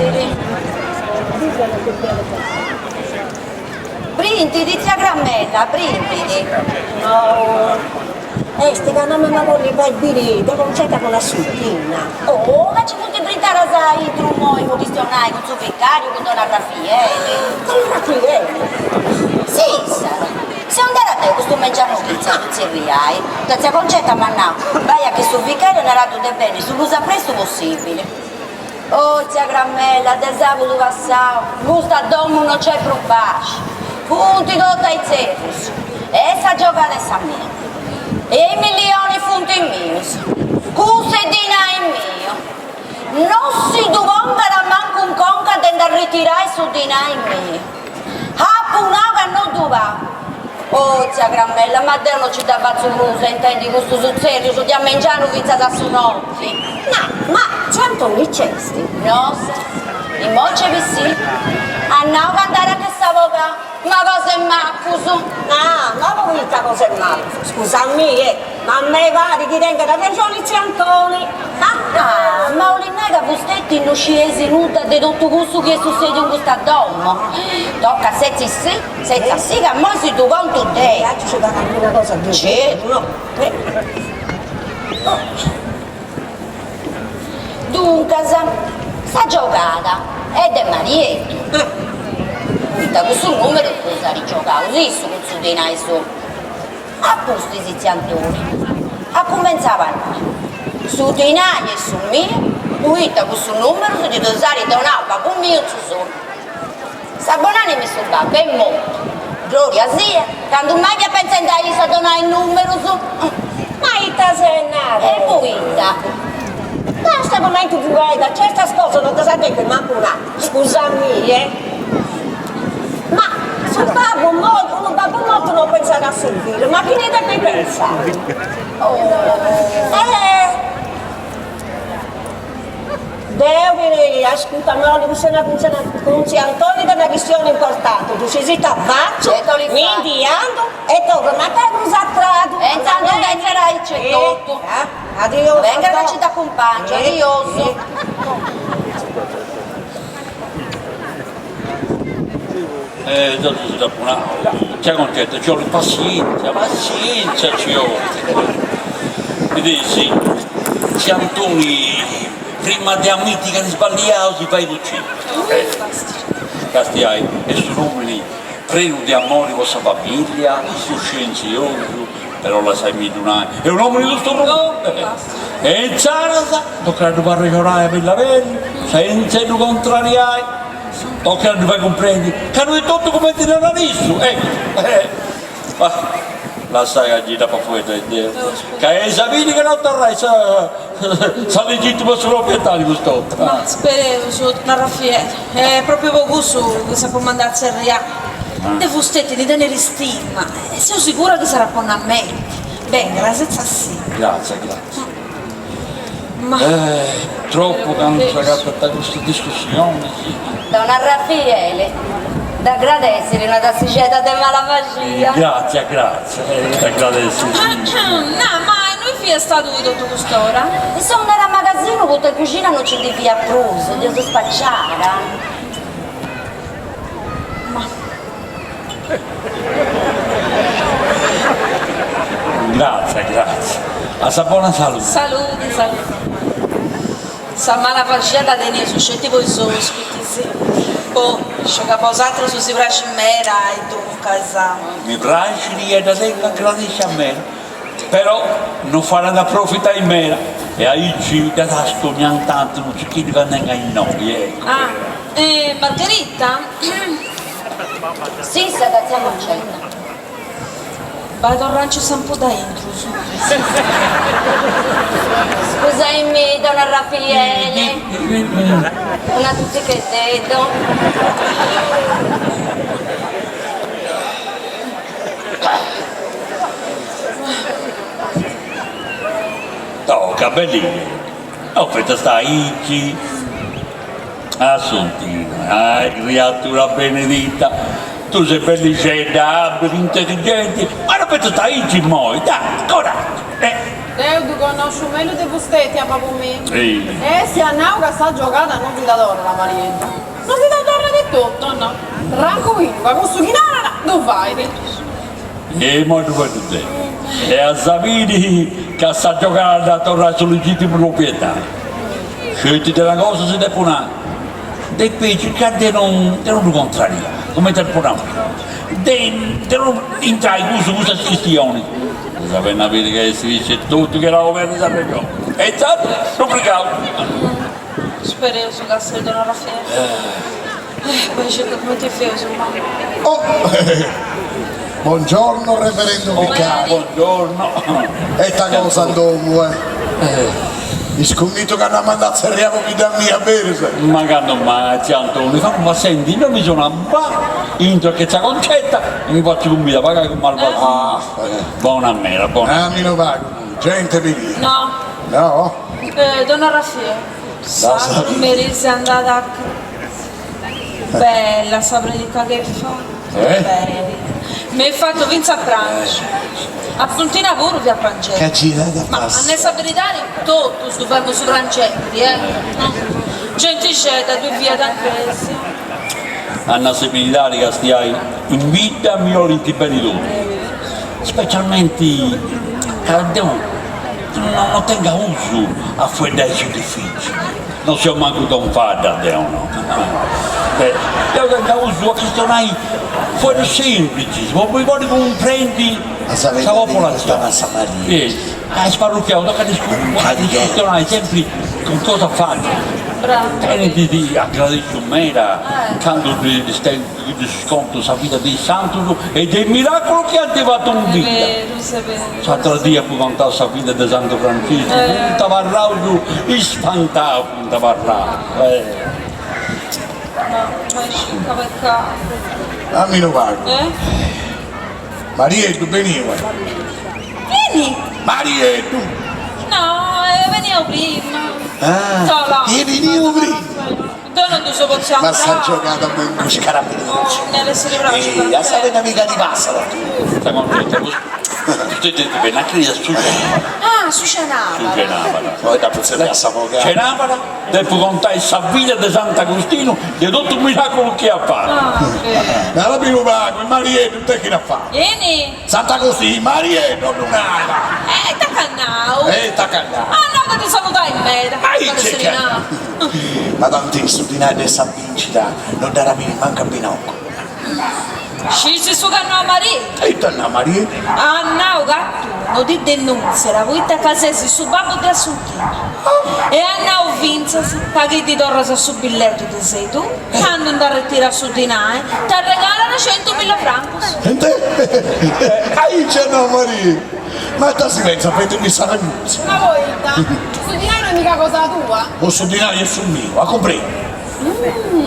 setziri. Brintidi, tzia Grammella, brintidi. No, est ca no mi ma bolli fai biri de Concetta cun Assuntina. Oh, ma ci funt brintadas a intru immoi po chistionai cun su vicariu, cun donna Raffieli. Cun Raffieli? Sissara. Seu andada deu custu mengianu chitzi a ddu tzerriai, ca tzia Concetta m'at nau, bai a che su vicariu e naraddu de benni su prus a prestu possibili. Oh, tzia Grammella, de sabudu passau, in custa domu non c'est prus paxi. Funt totu a is tzerrius. E sa giogada est sa mia. E is millionis funt is mius. Cussu est dinai miu. Non si ddu pongat mancu in conca de nd'arritirai su dinai miu. Apu nau ca no ddu pagu. Oh, tzia Grammella, ma deu no ci dda fatzu prus a intendi custus tzerrius de a mengianu fintzas a su noti. Ma, ma, tziu Antoni nc'est? Nossa, immoi nc'est sì. At nau ca andat a che s'abogau, ma cosa 'e macus. Ah, ma poita cosa 'e macus? Scusamì, eh, ma a mei parit chi tengat arrexoni tziu Antoni. Ah, ma 'olit nai ca vusteti no scieis nudda de totu cussu chi est sussediu in custa domo? Toca setzi sì, setza sì ca immoi si ddu contu deu. Aici ci dat calincuna cosa de Certu. No. Duncas, sa giogada est de Marieddu. Poita cussus numerus ddus at giogaus issu cun su dinai suu. A pustis tziu Antoni at cumentzau a nai, Su dinai est su miu, poita cussus numerus ddus at donau babbu miu in su sonnu. Sa bonanima 'e su babbu est mortu, gloria siat, candu mai fiat pentzendi a issu a donai is numerus. Ma ita ses narendi? E poita? Basta cumenti fueddat, certas cosas no ddas depis mancu nai, scusamì eh. Ma su babbu mortu, unu babbu mortu no pensat a su fillu, ma chini depit pensai? Eh! Deu chi, ascurta, mi 'ollu chistionai cun cun tziu Antoni de una chistioni importanti, ddu scis ita fatzu, mi ndi andu e torru mancai prus a tradu. E intzandus benit aici etotu. Adiosu. Benga ca ci t'acumpàngiu, adiosu. Eh, deu si dd'apu nau, tzia Concetta, ci 'olit passientzia, passientzia ci 'olit. Bidis, tziu Antoni prima de ammiti ca at sballiau si fait certu. Eh, castiai, est un'omini prenu de amori po sa familia, cuscientziosu, però lassaimì ddu nai, est un'omini tostu puru. E insaras tocat a ddu fai arrexonai a bellu a bellu, sentza 'e ddu contrariai. Tocat a ddu fai cumprendi ca no est totu cumenti narat issu, eccu. Ma lassai ca gei dd'apu a fueddai deu, ca eis a biri ca no torrai sa sa legittima su proprietariu cust'orta. Ma spereus, donna Raffiele, est propriu po cussu chi s'apu mandau a tzerriai. De fusteti ndi tenit istima e seu sigura chi s'at a ponni a menti. Bengat, setzasì. Gratzias, gratzias. Ma tropu candu s'agatant custas discussionis. Donna Raffiele, dd'agradessit una tassixedda de malavasia. Gratzias, gratzias, dd'agradessit. No, ma innui fiast tui totu cust'ora? Seu andada a magasinu poita in cuxina non ci ndi fiat prus, dd'eus spaciada. Ma. Gratzias, gratzias. A sa bona saludi. Saludi, saludi. Sa malavasia dda teneus sceti po is ospitis. Boh, sciu ca a bosatrus si praxit meda e duncas. Mi praxit e dda tengu agradessia meda. Però no fait a nd'aprofitai meda e aici dda tastu ogna tantu unu tzicheddu candu 'engu a innoi, eccu. Ah, e Margherita? Sissa da tzia Concetta. Bai torranci s'ampudda aintrus. Scusaimì, donna Raffiele. Un'atru tzicheddeddu. Toca, bellina. No fetzast aici. Assuntina, ah criatura benedita, tui ses bellixedda, abili, intelligenti, ma no fetzast aici immoi, dai, coraggiu, eh. Deu ddu connosciu mellus de fusteti a babbu miu. E si at nau ca sa giogada non si dda torrat Marieddu. Non si dda torrat e totu, no. Trancuillu ca cussu chi narat ddu fait. E imoi ddu fatzu deu. E as a biri ca sa giogada dd'at a torrai su legìtimu proprietàriu. Sceti de una cosa si depu nai, depeis circai de non de non ddu contrariai, cumenti apu nau de de non intrai prus in custas chistionis. Eis a benni a biri ca est issu etotu chi at a oberri sa rexoni. E intzandus ddu frigaus. Spereus ca siat donna Raffaele. Eh, poi circa cumenti feus, ma. Oh, buongiorno reverendo vicario. Buongiorno. E ta cosa in domu, eh. Iscummitu ca nd'at mandau a tzerriai pobidda mia, berus? Ma cando mai, tzia Antoni, facu passendi innoi mi so nau, bah, intro a che tzia Concetta e mi fatzu cumbidai a pagai cun malvasia. Bona meda, bona. Ah, mi no pagu, gente mi. No. No? Eh, donna Raffaele, s'atru merì seu andada a Bella sa predica chi at fatu, bella. M'est fatu fintzas prangi. Assuntina puru fiat prangendi. Ma a nai sa beridadi totus femus prangendi, eh. Gentixedda ddui fiat in crèsia. A nai sa beridadi castiai in bidda mi 'olint beni totus, specialmenti ca deu no tengu a usu a fueddai su dificili, no seu mancu Don Fadda deu no, deu tengu a usu a chistionai fueddus semplicis po mi podi cumprendi sa popolazioni, a is parruchiaus tocat a ddis chistionai sempri cun cosa facili, tenint de agradessu meda candu ddis ddis contu sa vida de is santus e de is miraculus chi ant fatu in vida. S'atra dì apu contau sa vida de Santu Franciscu, funt abarraus ispantaus, funt abarraus. Dammi unu pagu. Marieddu beniu est. Chini? Marieddu! No, est beniu prima. Ah, est beniu prima. Deu non ddu seu potziu Ma sa andai. giogada mancu scaramuccia. Oh, E a sa vena mica ti passat. Sta contenta Fusteti est benni a cresia su cenabara. Ah, su cenabara. Su cenabara. Poi dd'apu tzerriau a s'avogau. Cenabara depu contai sa vida de Sant'Agostinu de totu is miraculus chi at fatu. Narami unu pagu, e Marieddu ita chi at fatu? Chini? Sant'Agostinu, Marieddu ddu narat. E ita c'at nau? E ita c'at nau? At nau ca ti saludat meda. Aici est. Ma tanti su dinai de sa bincida no dd'at biri mancu a binoculu. Scisi su c'at nau Marieddu? E ita at nau Marieddu? At nau ca tui no ti denuntziat poita ca ses su babbu de Assuntina. E at nau fintzas ca chi ddi torras su billetu de sei tui, candu nd'arretiras su dinai, t'arregalat centumilla francus. Aici at nau Marieddu. Ma ita si pentzat fendi sa denuntzia? Ma poita? Su dinai no est mica cosa tua? Cussu dinai est su miu, a cumprendi?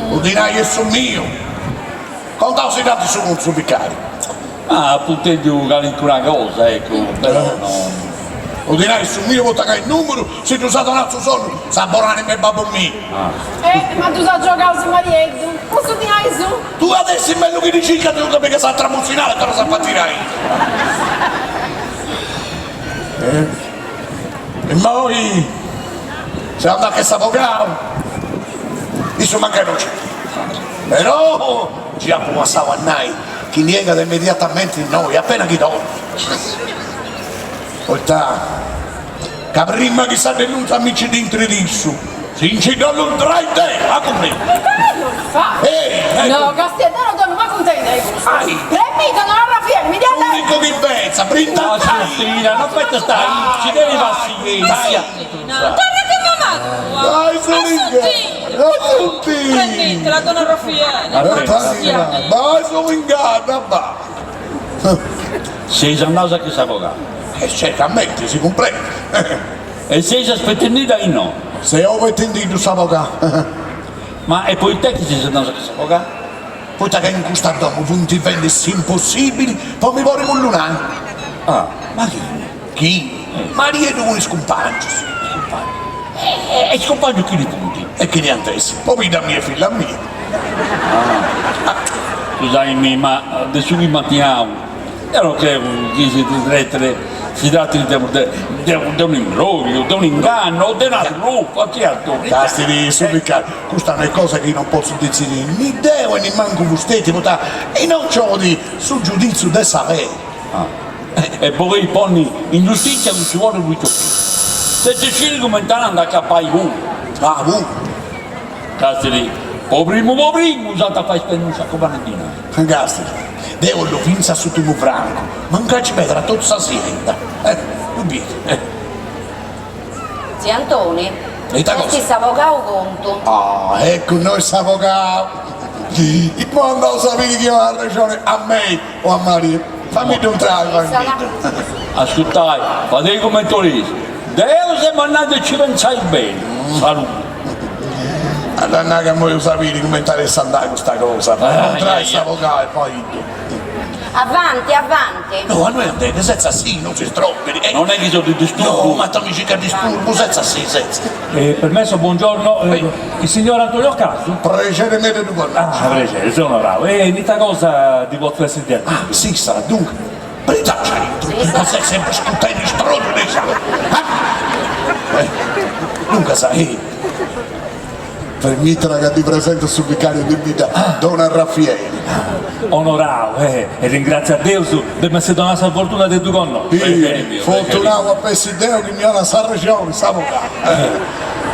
Su dinai est su miu! Contau si dd'at su cun su vicariu. Ma apu intendiu calincuna cosa, eccu, però no. Su dinai est su miu poita ca is numerus si ddus at donau su sonnu sa bonanima 'e babbu miu. Eh, ma ddus at giogaus Marieddu, cun su dinai suu. Tui at essi mellus chi ddi circas de nci pigai s'atra mutzinada e torras a fai tirai. Immoi seu andau a che s'avogau, issu mancai no nc'est, però nci apu passau a nai chi ndi 'engat immediatamenti innoi appena chi torrat, poita ca prima chi sa denunzia mi nci dd'intrit issu, si nci dd'ollu intrai deu, a cumprendi? E ita 'olit fai? No, castia, deu no donnu mancu intendi custu. Premita, don Arrafieli, mi diat. S'unicu chi pentzat, brintat. Assuntina, no fetzast aici, teni passientzia. Torra che mama tua. Dai, Assuntina! Assuntina! Prenditela, don Arrafieli. Bai, su inganna, ba. Seis andaus a che s'avogau. E certamente, si cumprendit. E seis aspetendiddu innoi? Seu abettendiddu s'avogau. Ma e poita chi seis andaus a che s'avogau? Poita ca in custa domu funt fendi s'impossibili po mi podi cullunai. Ah, ma chini? Chini? Marieddu cun is cumpangius. Is cumpangius? E is cumpangius chini funt? E chini ant essi? Pobidda mia e filla mia. Ah, scusaimi, ma de su chi m'ant nau, deu no creu chi si ddu tretiri. Si tratit de de un'imbrogliu, de un'ingannu o de una trufa, tzia Antoni. Castiri su vicariu, custa no est cosa chi non potzu detzidiri ni deu e nimancu vusteti, poita innoi nci 'olit su giuditziu de sa lei. E boleis ponni in giustizia cussu poberu piciocheddu, sentz'e sciri cumenti andat a acabai puru. Ah puru? Castiri, po primu po primu s'at a fai spendi unu sciacumanu 'e dinai. Castiri, deu 'ollu fintzas s'ùrtimu francu, mancai ci pedra totu sa sienda. Eh, ddu biet. Eh. Tziu Antoni, Ita cosa? Est s'avogau Contu. Ah, eccu innoi s'avogau. Imoi andaus a biri chi 'onat arrexoni a mei o a Maria. Famiddu intrai, famiddu. Ascurtai, fadei cumenti 'oleis. Deu seu andandi a ci pentzai beni. Saludu. A dda nai ca immoi eus a biri cumenti at essi andai custa cosa, fai intrai s'avogau e poi iddu. Avanti, avanti. No, a noi andendi, setza si, non si strobbiri. Non è chi so di disturbu. No, ma mi circa disturbu, setza si, setza. Permesso, buongiorno, il signor Antonio Casu? Prexeri meda ddu connosci. Ah, prexeri, seu onorau. E in ita cosa ddi potzu essi de agiudu? Ah, si, sa, duncas, Prita aintru, ca ses sempri ascurtendi is trotus de is atrus. Duncas, permitera ca ti presento su vicariu de bidda, don Arrafieli. Onorau, e ringratziu a Deus de m'essi donau sa fortuna de ddu connosci. Fortunau ap'essi deu chi mi 'onat s'arrexoni, s'avogau.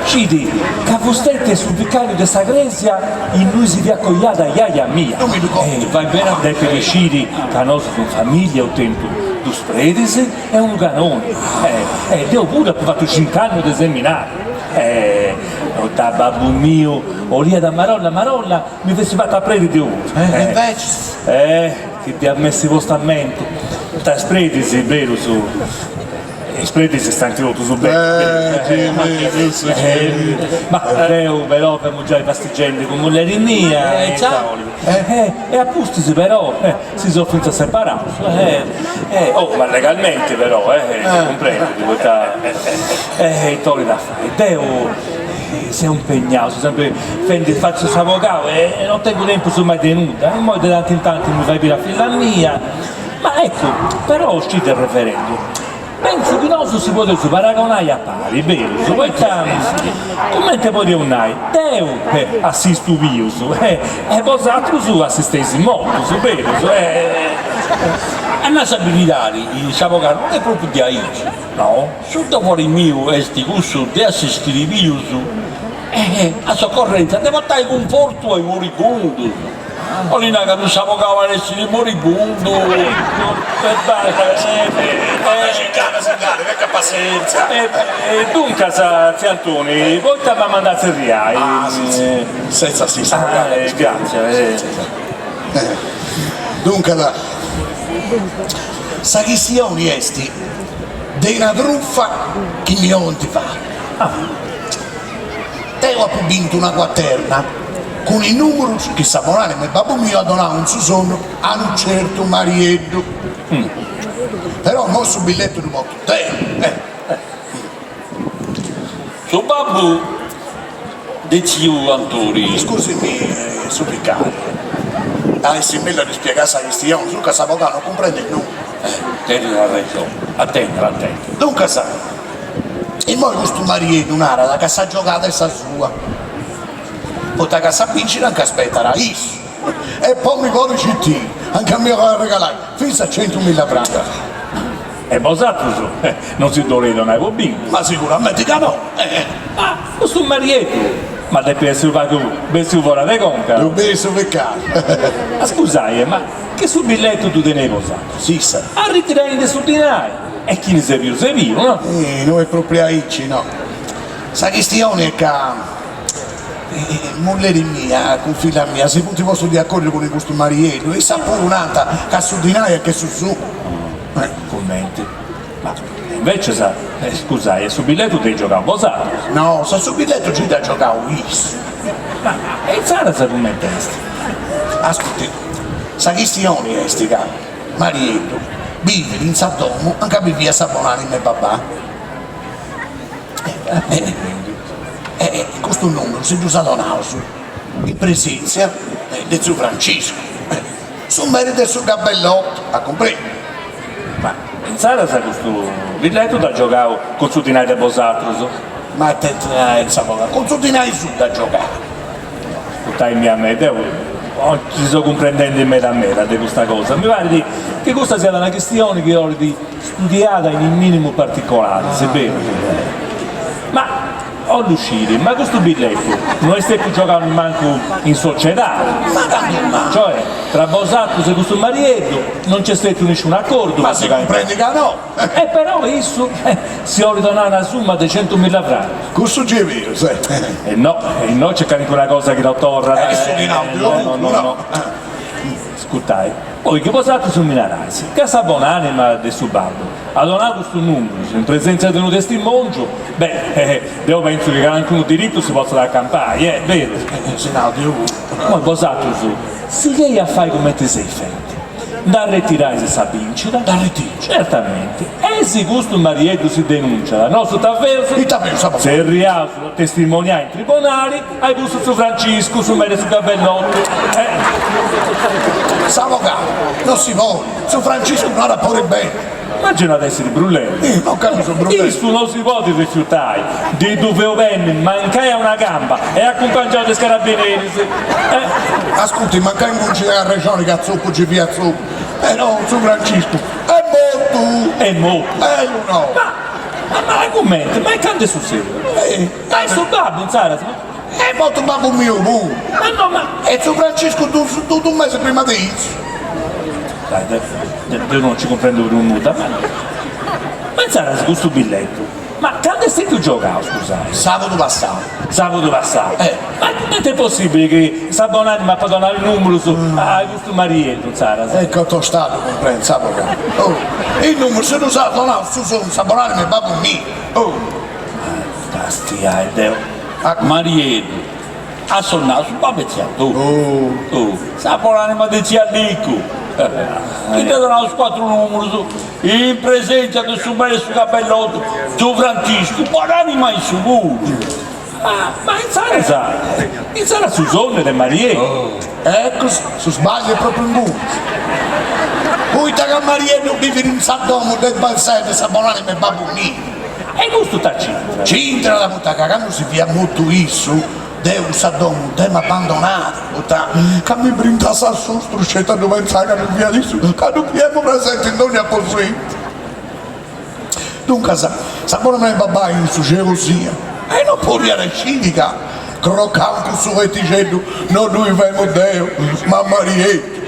Scidi ca fusteti est su vicariu de sa cresia innui si fiat coiada jaja mia. Non mi ddu contu. E fai beni a depiri sciri ca nosus in familia eus tentu dus predis e unu canonigu. E deu puru apu fatu cinc'annus de seminariu. E poita babbu miu 'oliat a marolla marolla mi fessi fatu a predi deu puru. E invecis? Eh, chi dd'ia m'essi postu a menti. Poita is predis, berus, Is predis stanti totus beni. Ma deu però femu giai fastigendi cun mulleri mia e e a pustis però si seus fintzas separaus oh ma legalmenti però si cumprendit poita ita 'olit a fai deu seu impegnau seu sempri fendi fatzu s'avogau e non tengu tempus mai de nudda immoi de tanti in tanti mi fait biri a filla mia Ma eccu, però scidi reverendu, pentzu chi nosu si podeus paragonai a pari, berus, poita, cumenti podeus nai, deu assistu bius e bosatrus assisteis mortus, berus? A nai sa beridadi, s'avogau non est propriu diaici, no? Su dovori miu est cussu de assistiri bius e a s'ocorrenza de portai cunfortu a is moribundus. 'Olit nai ca s'avogau at essiri moribundu. E duncas, tziu Antoni, poita m'at mandau a tzerriai? Ah, si, si, setza si, s'avogau. Gratzias. Duncas, sa chistioni est de una trufa chi mi 'olint fai. Deu apu bintu una cuaterna cun is numurus chi sa bonanima 'e babbu miu at donau in su sonnu a unu certu Marieddu. Però immoi su billetu ddu portu deu, eh. Su babbu de tziu Antoni. Iscusimi su vicariu, at essi mellus a ddi spiegai sa chistioni, su ca s'avogau non cumprendit nudda. Tenit arrexoni, atenta, atenta. Duncas, Immoi custu Marieddu narat ca sa giogada est sa sua, poita ca sa bincida nca spetat a issu, e po mi podi citiri, anca mi 'olit arregalai fintzas centumilla francas. E bosatrus non si dd'oleis donai po bintu? Ma siguramenti ca no! Ma custu Marieddu, ma depit essi unu pagu bessiu fora de conca. Ddu biis su vicariu. Ma scusai, ma chi su billetu ddu teneis bosatrus? Sissa. Arritiraindi su dinai. E chini s'est biu s'est biu, no? Eh, no est propriu aici, no. Sa chistioni est ca mulleri mia cun filla mia si funt postus de acordiu cun custu Marieddu e issa puru nant ca su dinai est che su suu. Cumenti? Ma invecias, scusai, su billetu dd'eis giogau bosatrus? No, sa su billetu nci dd'at giogau issu. Ma e insaras cumenti est? Ascurti, sa chistioni est ca Marieddu bivit in sa domu anca biviat sa bonanima 'e babà. E custus numerus si ddus at donaus in presenzia de tziu Franciscu, su meri de su gabellottu, a cumprendi? Ma. Insaras custu billetu dd'at giogau cun su dinai de bosatrus. Ma ite dinai s'avogau? Cun su dinai suu dd'at giogau. Ascurtaimi a mei, deu non nci seu cumprendendi meda meda de custa cosa, mi parit chi custa siat una chistioni chi 'olit studiada in is minimus particolaris, berus? Ma 'ollu sciri, ma custu billetu no est stetiu giogau nimancu in sociedadi? Ma candu mai? Cioè, tra bosatrus e custu Marieddu non nc'est stetiu nisciunu acordu Ma si cumprendit ca no! E però issu si 'olit donai una summa de centumilla francus. Cussu gei berus, eh. E no, innoi nc'est calincuna cosa chi no torrat. E su chi nau deu No, no, no, no. Ascurtai, poi chi bosatrus mi narais ca sa bon'anima de su babbu at donau custus numerus in presenzia de unu testimongiu, beh, deu pentzu chi calincunu diritu si potzat acampai, eh, berus? Si nau deu puru. Imoi bosatrus sighei a fai cumenti seis fendi. Nd'arretirais sa bìncida? Nd'arretiru. Certamenti. E si custu Marieddu si denunciat, nosu ita feus? Ita feus, sa bona. Tzerriaus a testimoniai in tribunali a cussu tziu Franciscu, su meri 'e su gabellottu. S'avogau no si podit, tziu Franciscu no at a podi benni. Ma gei no at essiri brullendi. Ih, no ca no seu brullendi. Issu no si podit rifiutai, ndi ddu feus benni mancai a una camba e acumpangiau de is carabineris. Eh. Ascurti, mancai mi at arrexoni ca tzupu nci fiat tzupu, però tziu Franciscu est mortu! Est mortu? Ellu no! Ma, ma cumenti? Ma e candu est sussediu? Eh. Ma est su babbu insaras? Est mortu babbu miu puru! Ma no, ma. E tziu Franciscu dus dus mesis prima de issu. Dai, deu non nci cumprendu prus nudda, ma. Ma insaras custu billetu, ma candu est stetiu giogau, scusai? Sabudu passau. Sabudu passau? Eh. Ma cumenti est possibili chi sa bon'anima apat donau is numerus a custu Marieddu, insaras? Ecco tostadu cumprendi, s'avogau. Oh, is numerus si ddus at donaus su sonnu sa bon'anima 'e babbu miu. Oh. Castiai deu. Marieddu, at sonnau su babbu 'e tzia Antoni. Oh. Sa bon'anima de tzia Licu. Chi dd'at donau is cuatru numerus in presenzia de su meri 'e su gabellottu, tziu Franciscu, bon'anima issu puru. Ma, ma insaras, insaras su sonnu est de Marieddu. Eccu, su sbagliu est propriu inguni. Poita ca Marieddu bivit in sa domu de de sa bon'anima 'e babbu miu. E custu ita c'intrat? C'intrat poita ca candu si fiat mortu issu, deu cussa domu dd'emu abbandonada, poita ca mi brintat s'assustru sceti a ddu pentzai ca ddu fiat issu, ca ddu biemu presenti in dogna aposentu. Duncas, sa bon'anima 'e babbai in su celu siat, e no podiat sciri ca crocau in cussu letixeddu no ddui femu deu, ma Marieddu.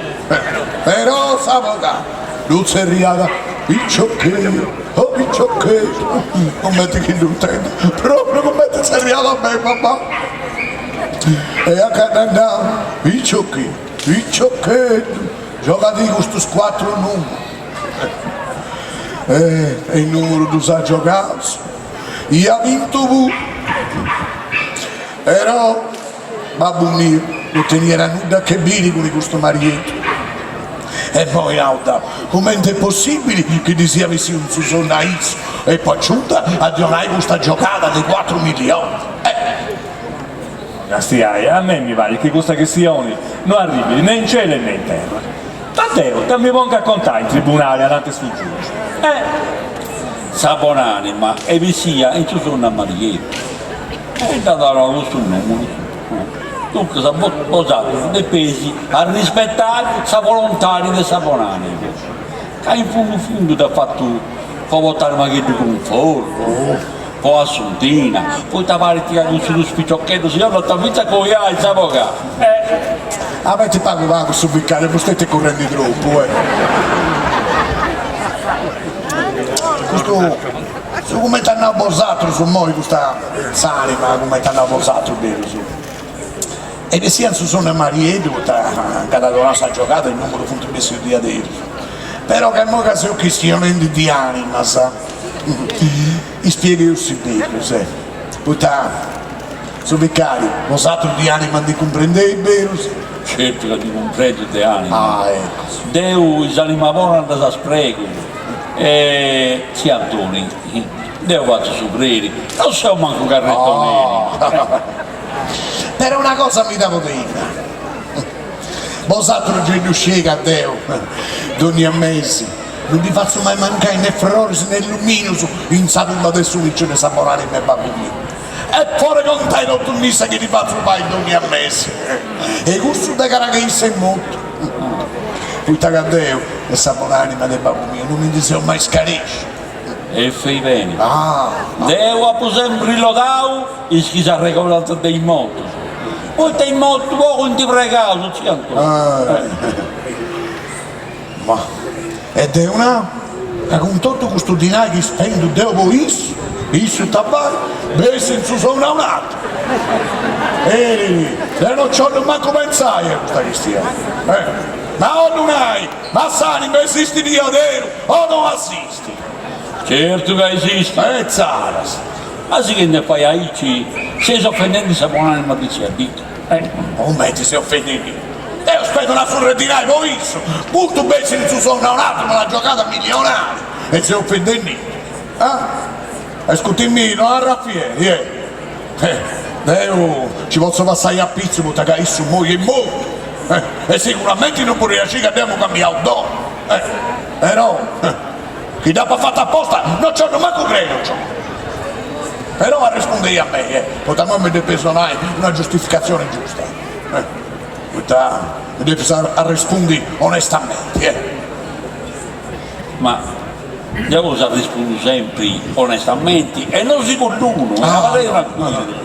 Però s'avogau ddu tzerriat piciocheddu, oh piciocheddu, cumenti chi ddu intendu, propriu cumenti tzerriat a mei babbai. E a candu andau, piciocheddu, piciocheddu, giogadì custus cuatru numerus. E is numerus ddus at giogaus, iat bintu puru. Però babbu miu no teniat nudda a che biri cun custu Marieddu. E poi nau deu, cumenti est possibili chi ddi siat bessiu in su sonnu a issu e po aciunta a ddi 'onai custa giogada de cuatru millionis? Eh! Castiai, a mei mi parit chi custa chistioni no arribit ne in celu e ne in terra. Ma deu ita mi pongu a contai in tribunali ananti 'e su giugi? Eh! Sa bon'anima est bessia in su sonnu a Marieddu e dd'at donau custus numerus. Duncas bosatrus depeis arrispetai sa volontadi de sa bon'anima, ca in fundu fundu dd'at fatu po portai unu pagheddu 'e cunfortu po Assuntina, poita parit ca cussus dus piciocheddus si 'ollant fintzas coiai s'avogau. Eh! Abetti pagu pagu su vicariu, vostè est currendi tropu, eh! Custu, su cumenti at nau bosatrus immoi custa s'anima cumenti at nau bosatrus berus. Est bessia in su sonnu a Marieddu poita nc'at donau sa giogada e is numerus funt bessius diaderus. Però ca immoi ca seus chistionendi di animas Ispiegheus si berus, eh. Poita su vicariu, bosatrus di anima ndi cumprendeis, berus? Certu ca ndi cumprendu de anima. Ah, eccu. Deu is anima bonas ddas pregu. E tziu Antoni, deu fatzu su preri, non seu mancu carretoneri. Però una cosa mi dda podeis nai. Bosatrus gei ddu scieis ca deu, dònnia mesi. Non ddi fatzu mai mancai ne froris ne luminus in sa tumba de su nicciu de sa bonanima 'e babbu miu. E fora 'e contai totu is missas chi ddi fatzu fai dogna mesi. E cussu de cara chi isse est mortu. Poita ca deu de sa bonanima de babbu miu non mi ndi seu mai scaresciu. E fai beni. Deu apu sempri lodau is chi s'arregordant de is mortus, poita is mortus pagu int pregaus, tziu Antoni. Ma e deu nau ca cun totu custu dinai chi spendu deu po issu, issu ita fait? Bessit in su sonnu a un'atru. Eriri, deu no nci 'ollu mancu pentzai a custa chistioni. Ma 'ollu nai, ma s'anima esistit diaderu o no esistit? Certu ca esistit! E insaras? Ma sighendi a fai aici seis ofendendi sa bonanima de tzia Rita. Cumenti seu ofendendi? Deu spendu una surra 'e dinai po issu, custu bessit in su sonnu a un'atru po una giogada millionaria e seu ofendendi? Ah? Ascurtimì, no Arrafieli, eh! Deu nci potzu passai a pitzu poita ca issu immoi est mortu e siguramenti non podit sciri ca deu apu cambiau domu, però chi dd'apu fatu aposta no nci 'ollu mancu crei no nci 'ollu. Però arrespundei a mei, poita immoi mi depeis donai una giustificatzioni giusta, poita mi depis arrespundi onestamenti. Ma deu s'arrespundu sempri onestamenti e no si cullunu, abarrai trancuillu.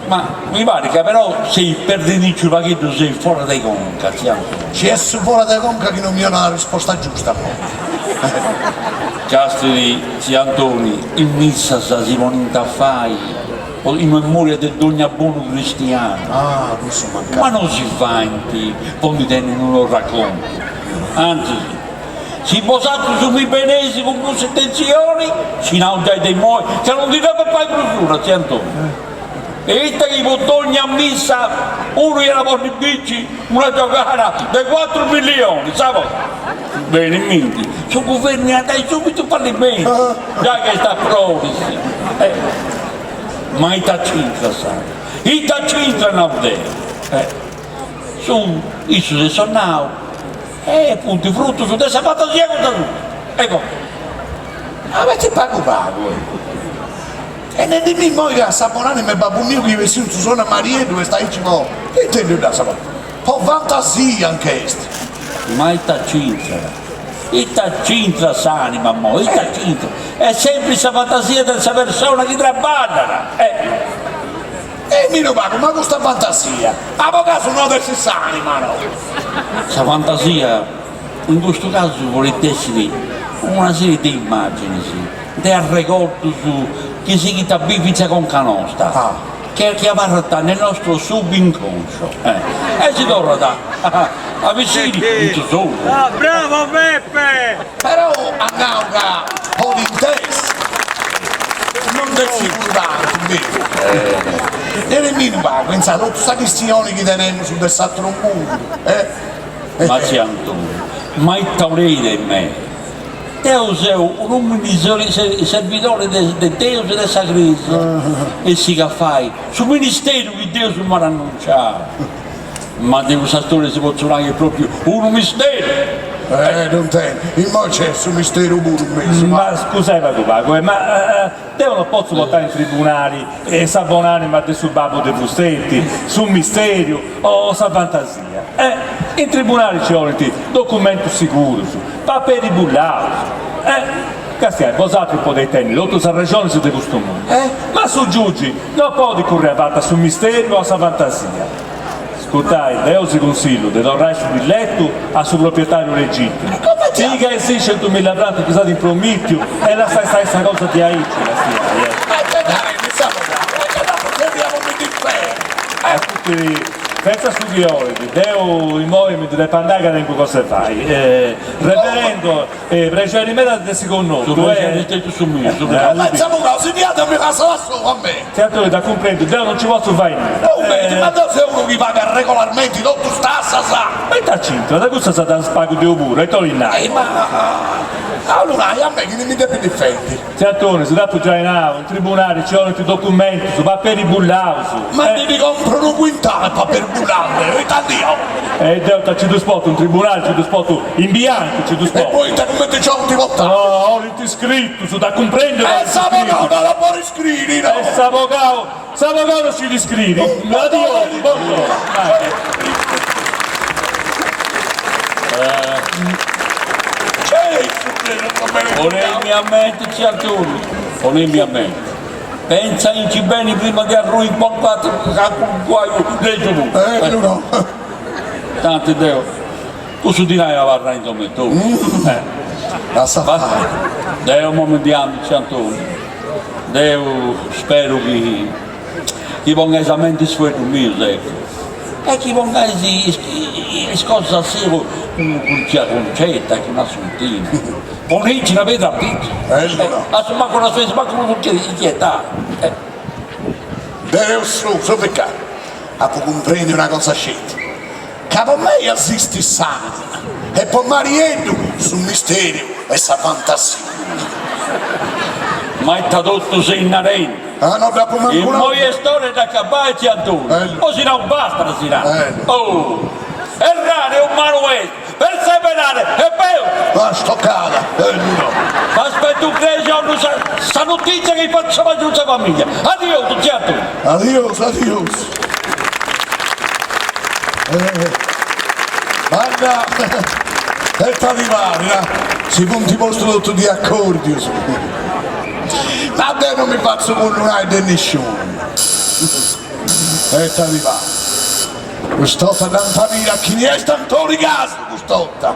Ma mi parit ca però seis perdendinci unu pagheddu seis fora de conca, tziu Antoni. Nci essu fora de conca chi no mi 'onat una risposta giusta po. Castidi, tziu Antoni, is missas si ponint a fai in memoria de dogna bonu cristianu. Ah, cussu mancai. Ma no si faint po ndi tenni unu torracontu. Antzis, si bosatrus mi beneis cun cussa intentzioni, si nau giai de immoi ca non ndi dd'apu a fai prus una, tziu Antoni. E ita chi po dogna missa unu iat a ponni binci una giogada de cuatru millionis, sa cosa. Beni mindi, su guvernu iat andai subitu in fallimentu, giai ca est a froris. Ma ita c'intrat sa. Ita c'intrat nau deu. Su, issu s'est sonnau e funt frutus de sa fantasia cosa sua. Ecco. Abetti pagu pagu e nendimì immoi ca sa bonanima 'e babbu miu chi bessiu in su sonnu a Marieddu est aici po, intendiu dd'as, po fantasia nc'est. Ma ita c'intrat? Ita c'intrat s'anima immoi? Ita c'intrat? Est sempri sa fantasia de sa persona chi traballat. E mi unu pagu, ma custa fantasia, ma po casu no at essi s'anima no? Sa fantasia in custu casu podit essiri una serie de immaginis, de arregordus chi sighint a bivi in sa conca nosta, chi abarrant nel nostro subinconscio e si torrat a bessiri in su sonnu. Bravo Peppe! Però at nau ca podint essi, non de siguru tantu, beru. E mi unu pagu, insaras, totu sa chistioni chi tenemus de s'atru mundu, eh. Ma tziu Antoni, ma ita 'oleis de mei? Deu seu un'umili serbidori de Deus e de sa Cresia e sigu a fai su ministeru chi Deus m'at annunciau. Ma de custa storia si potzu nai chi est propriu unu misteru! Eh, non teni, immoi nc'est su misteru puru in mesu. Ma scusai pagu pagu, eh, ma deu no potzu portai in tribunali sa bonanima de su babbu de Fusteti, su misteriu o sa fantasia. Eh, in tribunali nci 'olint documentus sigurus, paperis bullaus. Eh, castiai, bosatrus podeis tenni totus sas rexonis de custu mundu, ma su giugi no podit curri avatu a su misteriu o a sa fantasia. Ascurtai, deu si cunsillu de torrai su billetu a su proprietariu legittimu, pigai is centumilla francus chi s'at impromittiu e lassai stai sa cosa diaici, castiai, eh. A tutti, Fetzat su chi 'olit, deu immoi mi ndi depu andai ca tengu cosa 'e fai. Reverendo, prexeri meda de si connotu. Su prexeri est totu su miu, su prexeri. Ma s'abogau si ndi andat mi lassat a solu a mei. Tziu Antoni, dda cumprendu, deu non nci potzu fai nudda. Cumenti, ma deu seu unu chi pagat regolarmenti totus tassas. Ma ita c'intrat, cussas ddas pagu deu puru, e ita 'olit nai. Ma. Allora, a me chini mi depit difendi? Tziu Antoni, si dd'apu giai nau, in tribunali nci 'olint documentus, paperi bullaus. Ma ndi ddi compru unu quintali 'e paperi bullau deu, ita ndi 'olit? E deu ita nci ddus portu in tribunali, nci ddus portu in biancu nci ddus E portu. poita cumenti nci 'olint portai? No, 'olint scritus, dda cumprendit E s'abogau no dda podit scriri, no! E s'abogau, s'abogau no scit scriri. Adiosu, buongiorno. Ponemi a menti, tziu Antoni, ponemi a menti. Pentzainci beni prima de arrui in calincunu guaiu legiu puru. Tanti deu cussu dinai abarrat in domu etotu. Lassa fai. Deu imoi mi ndi andu, tziu Antoni. Deu speru chi chi pongais a menti is fueddus mius, eccu, e chi pongais is cosas a segu cun tzia Concetta e cun Assuntina. Poneinci una pedra a pitzus, a su mancu no seis mancu prus inchietai. Deu su su vicariu apu cumprendiu una cosa sceti, ca po mei esistit s'anima e po Marieddu su misteriu e sa fantasia. Ma ita totu seis narendi? Ah, no dd'apu mancu nau. Immoi est ora de dd'acabai tziu Antoni, o si nau bastat si nau. Oh! Errare umanu est, perseverare est peus! Ah, stoccada! No. M'aspetu cras giornu sa sa notizia chi fatzu sa cun sa familia. Adiosu tziu Antoni! Adiosu, adiosu. Banda, ita ti parit, si funt postus totus di acordius. Ma deu non mi fatzu cullunai de nisciunu. Ita ti parit. Cust'orta dd'ant a biri a chini est Antoni Casu, cust'orta.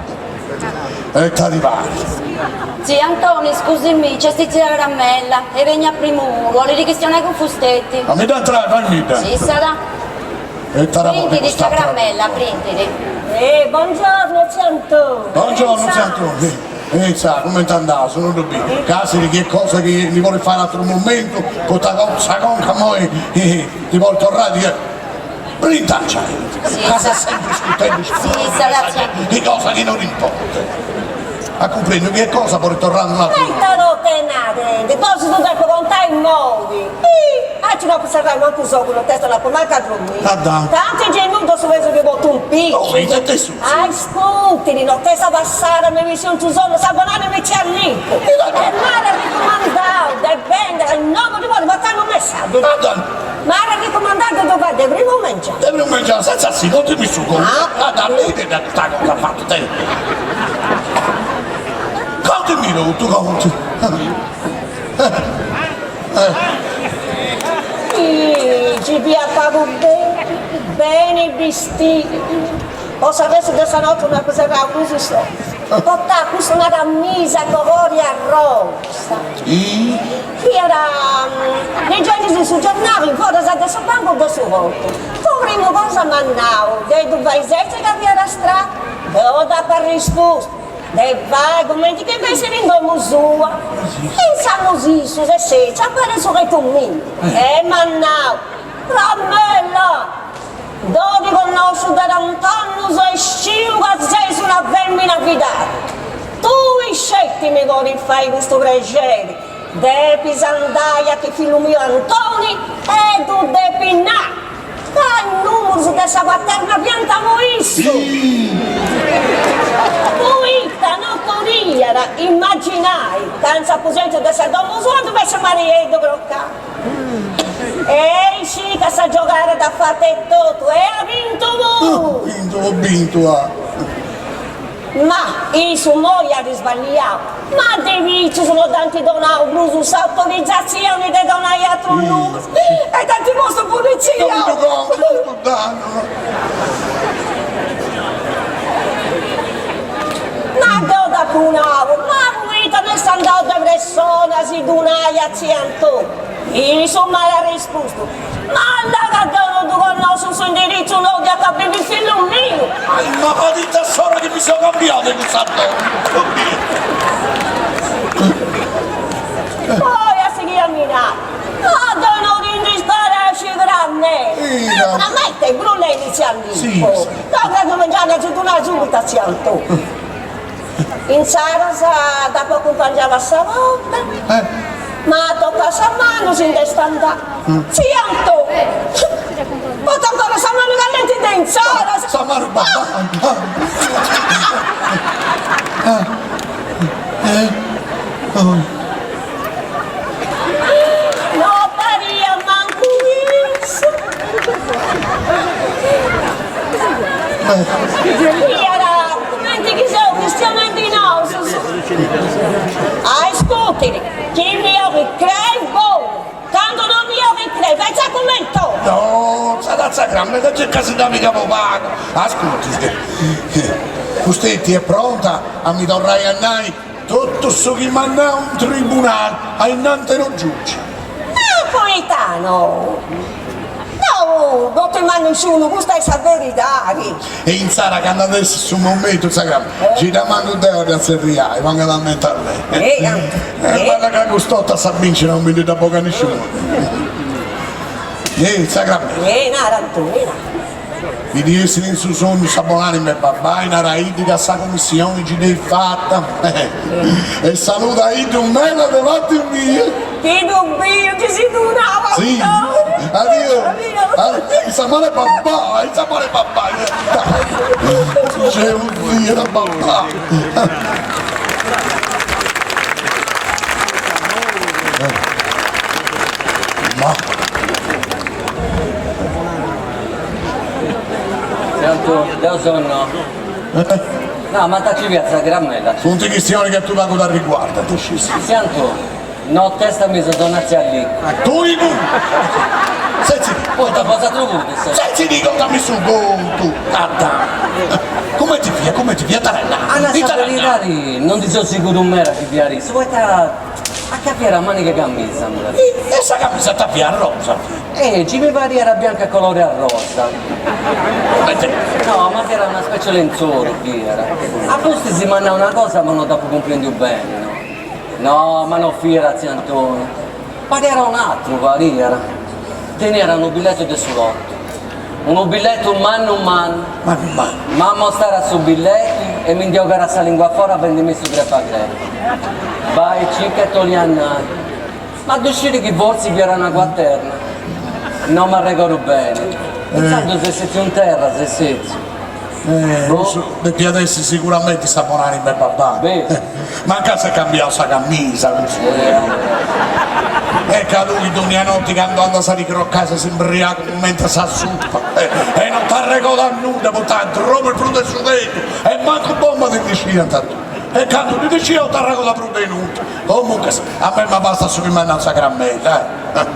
Ita ti parit. Tziu Antoni, scusimì, nc'est tzia Caramella, e benit a primu puru, 'olit chistionai cun fusteti. Ma mi dda intrai, faimidda. Sissada. Ita dda podit Printidi, tzia custa Caramella, printidi. Eh, buongiorno tziu Antoni. Buongiorno tziu Antoni. E insa, cumenti andaus, non ddu biu. Casi chi est cosa chi ndi podit fai un'aturu momentu, poita sa conca immoi ti podit torrai di Brinta ca ses sempri iscurtendi is cosa chi non importat. A cumprendu chi est cosa podit torrai un'aturu. Ma ita no tenadendi, bos ddu depu contai immoi. Ih, aici no apu serrau mancu s'ogu notesta no apu mancu a dromiri. Tanti gei nudda su pesu chi portu in pitzus. No, ita est sutzediu? Ascurtini, notesta passada mi bissiu in su sonnu sa bonanima 'e tzia Allicu e m'at arrecumandau de benni a inoghe ddi portu portai unu messaggiu. M'at arrecumandau de ddu fai de primu mengianu. De primu mengianu, senza si, contimi su contu. Ah, da beni da custa cosa fatu te. Contimi totu, conti. Ih, ci fiat pagu beni, beni bistiu. Po s'arrestu de sa noti no apu serrau prus is ogus. Portàt custa una camisa colori arrosa. Fiat ligendi su giornali foras de su bancu de su portu. Po primu cosa m'at nau de ddu fai setzi ca fiat stracu. Deu dd'apu arrespustu de fai cumenti chi fessit in domu sua. Intzandus issu s'est setziu a pari su letu miu e m'at nau, Carmela! Deu ti connosciu de tant'annus e sciu ca ses una femmina fidada. Tui sceti mi podis fai custu prexeri, depis andai a chi fillu miu Antoni e ddu depis nai ca is numurus de sa quaterna fiant po issu. Poita no podiat imaginai ca in s'aposentu de sa domu sua ddu fessit Marieddu crocau. Ei scì ca sa giogada dd'at fata etotu e at bintu puru! Bintu o bintu at. Ma issu immoi at isballiau. Ma de pitzus no dd'ant donau prus s'autorizatzioni de donai atrus numerus e dd'ant postu in politzia. Non mi ddu contis custu dannu. Ma deu dd'apu nau, ma poita no est andau de pressoni a si ddu nai a tziu Antoni? Issu m'at arrespustu, Ma là ca deu no ddu connosciu s'indiritzu nou de aca bivit fillu miu! Ai ma madita s'ora chi mi seu cambiau de cussa domu! Poi at sighiu a mi nai, Ma deu no ti ndi scaresci Carmela! Ma ita brulleni tziu Allicu? Deu cras mengianu a si ddu nai subitu a tziu Antoni. Insaras dd'apu acumpangiau a sa porta, m'at tocau sa manu, si nd'est andau. Tziu Antoni, portu ancora sa manu callenti de insaras. Sa manu babbai. No pariat mancu issu. Fiat cumenti chi seus chistionendi nosus. A iscutiri, chi mi 'olit crei bonu, candu no mi 'olit crei, fetzat cumenti 'olit. No, sa tzia Crammedda circa si dda pigat po pagu. Ascurti, cust'etti est pronta a mi torrai a nai Totu su chi m'at nau in tribunali a innanti 'e unu giugi. Ma poita no? No, no ti mandu nisciunu, custa est sa beridadi. E intzara candu at essi su momentu, tzia Cram, ci dda mandu deu a dda tzerriai, pongat a menti a lei. E balla ca cust'orta sa bincida non mi ndi dda bogat nisciunu. Eh, tzia Cram. Eh, nara Antoni, nara. Mi ndi essit in su sonnu sa bonanima 'e babbai, naraiddi ca sa commissioni gi dd'eis fata e saludaiddu meda de parti mia. Chi ddu biu chi si ddu nau Si, adiu, adiu, sa manu 'e babbai, sa manu 'e babbai, Seu fiat babbai. Ma. Deu sono. No, ma ta ci fiat sa gramella. Funt chistionis chi a tui pagu t'arriguardant, scis. Tziu Antoni, notesta mi so donazzi a liccu. Tui puru! Setzi, Poita bosatru puru ti seis. Setzi, contami su contu, tata. Cumenti fiat, cumenti fiat, ita A nai sa beridadi non ndi seu siguru meda chi fiat issu, poita a ca fiat a maniga 'e camisa mi parit. E sa camisa ta fiat rosa? Eh, gi mi pariat bianca colore arrosa. Comente? No, ma fiat una specie 'e lenzoru fiat. A pustis m'at nau una cosa ma no dd'apu cumprendiu beni, no. No, ma no fiat tziu Antoni. Pariat un'atru, pariat. Teniat unu billetu de su lotu. Unu billetu mannu mannu. Mannu mannu. M'amostara su billetu e mi ndi 'ogara sa lingua a fora fendimi su crepa crepa. Bai circa ita 'oliat nai. Ma ddu sciri chi fortzis fiat una cuaterna? No m'arregodu beni. Intzandus est setziu in terra, s'est setziu. Eh, cussu depiat essi siguramenti sa bonanima 'e babbai. Beh. Mancai s'est cambiau sa camisa, cussu. E ca tui dogna noti candu andas a ti crocai ses imbriagu cumenti a sa suppa e non t'arregodas nudda poita dromis prus de su bentu e mancu bomba ti ndi scidant a tui. E candu ti ndi scidas non t'arregodas prus de nudda. Comuncas, a mei m'abastat su chi m'at nau sa Crammella, eh.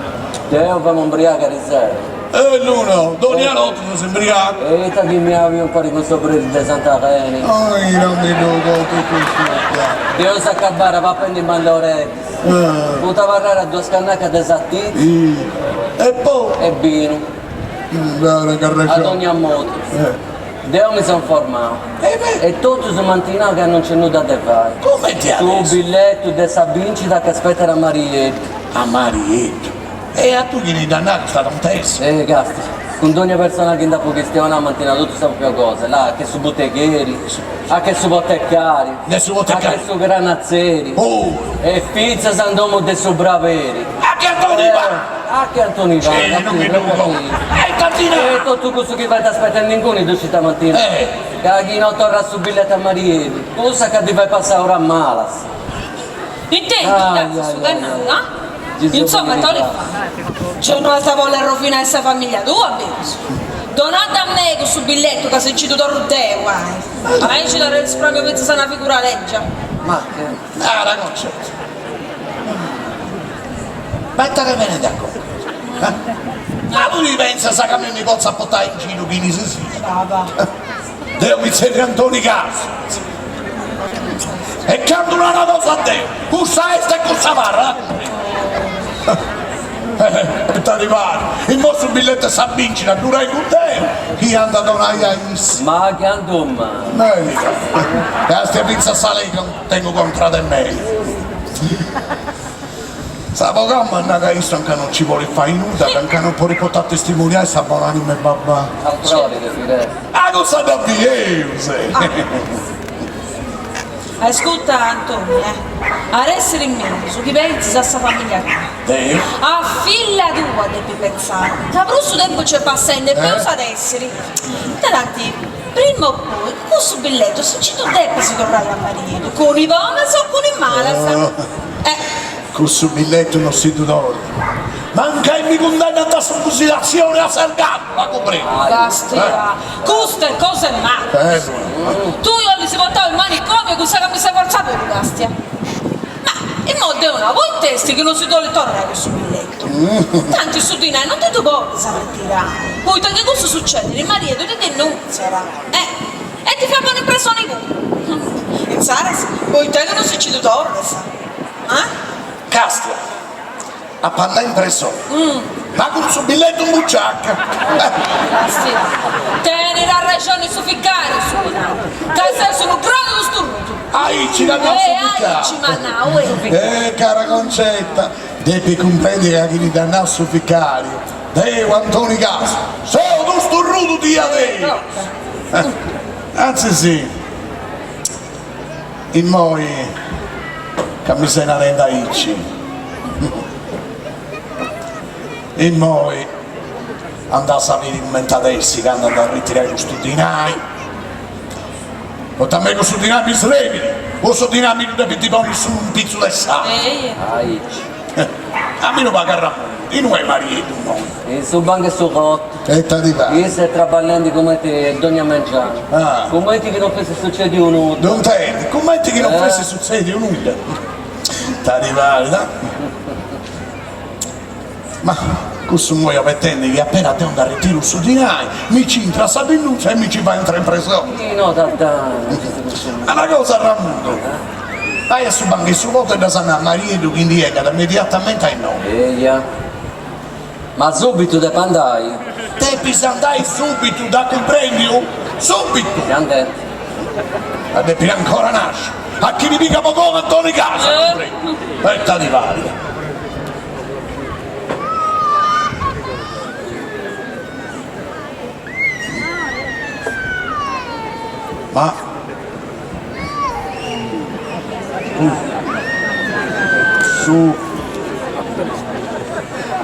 Deu femu imbriagu arisero. E Luna, dogna notti ses imbriagu. E ita chi mi abiu impari cun su predi de Sant'Areni. Oi, non mi ddu contu custu. Dd'eus acabada papendi malloreddus. Funt abarradas duas cannacas de sartitzu. E poi? E binu. A dogna modu. Deu mi seu informau. E totus m'ant nau ca non nc'est nudda de fai. Cumenti Su billetu de sa bincida ca spetat a Marieddu. A Marieddu? E a tui chini dd'at nau custa tontesa? Eh, casti. Cun dogna persona chi nd'apu chistionau m'ant nau totus sa propria cosa. Là, che su butegheri, a che su potecariu, De su a potecariu. che su granatzeri. Oh! E fintzas in domu de su braberi. A che Antoni Ivan! A che Antoni Ivan, Sì, non mi duco. E tantina! E totu cussu chi fait aspetendi inguni ddu scit a mantina. Eh! Ca chi no torrat su billetu a Marieddu, cussa ca ddi fait passai oras malas. Intendi, cazzu, su dannau, ah? Insomma, ita 'olit fai? Gei no as a bolli arrovinai sa famiglia tua, berus? Donaddu a mei cussu billetu ca si nci ddu torru deu, ai. Aici t'arrispràmiu fintzas una figura lègia. Ma che. Nara, Concetta. Ma ita ti benit a conca? Ma tui pensas ca a mei mi potzat portai in giru chini si siat? Deu mi tzerriu Antoni Casu e candu nau una cosa deu, cussa est e cussa abarrat! Ita ti parit? Immoi su billetu 'e sa bincida ddu tengu deu chi ant a donai a issa. Ma candu mai? Merica, castia fintzas sa lei tengu contra de mei. S'abogau m'at nau ca issu anca non ci podit fai nudda, ca anca non podit portai a testimoniai sa bonanima 'e babbai. A frori de Fidel. Ah, cussa dda bieus! Ascurta Antoni, eh. At essiri mellus chi pentzis a sa familia tua. Deu? A filla tua depis pentzai, ca prus su tempus c'est passendi e peus at essiri. Tanti, prima o poi, cussu billetu si nci ddu depis torrai a Marieddu, cun is bonas o cun is malas. Eh. Cussu billetu non si ddu torru. Mancai mi cundennant a sa fusilatzioni a s'ergastulu, a cumprendi? Castia, custa est cosa 'e macus. Tui 'olis portau in manicomiu cun sa camisa fortza puru, castia. Ma immoi deu nau, poit'est chi non si dd'olit torrai cussu billetu? Tanti su dinai non ti ddu podis arretirai, poita chi custu sucedit Marieddu ti denuntziat, eh, e ti fait ponni in presoni puru. Insaras, poita chi non si nci ddu torras? Ah? Castia, Apo a andai in presoni, ma cun su billetu in buciaca. Castia, tenit arrexoni su vicariu su nau, ca ses unu grandu sturrudu. Aici t'at nau su vicariu. Eh, aici m'at nau, eh. Eh, cara Concetta, depis cumprendi ca chini t'at nau su vicariu, deu, Antoni Casu, seu unu sturrudu diaderus. Antzis, Immoi ca mi ses narendi aici, immoi andaus a biri cumenti at essi candu andu a ritirai custu dinai, poita a mei custu dinai mi srebit, custu dinai mi ddu depint ponni in pitzu de s'agu. A mi ddu pagat Ramundu, inui est Marieddu immoi? In su bancu 'e su cotu. E ita ti parit? Isse est traballendi cumenti dogna mengianu. Ah. Cumenti chi non fessit sucediu nudda. Ddu intendi? Cumenti chi non fessit sutzediu nudda. Ita ti parit, ah? Ma cussu immoi abetendi chi apena deu nd'arretiru su dinai, mi ci intrat sa denuntzia e mi ci fait intrai in presoni. Chi no t'addana, custu. Ma una cosa Ramundu, Vai a su bancu 'e su votu e dd'as a nai a Marieddu chi ndi 'engat immediatamenti a innoi. Eia. Ma subitu depu andai? Depis andai subitu, dd'as cumprendiu? Subitu! Si andendi. A depiri ancora nasci. A chini pigat po conca Antoni Casu, cumprendiu? E ita ti parit? Ma. Su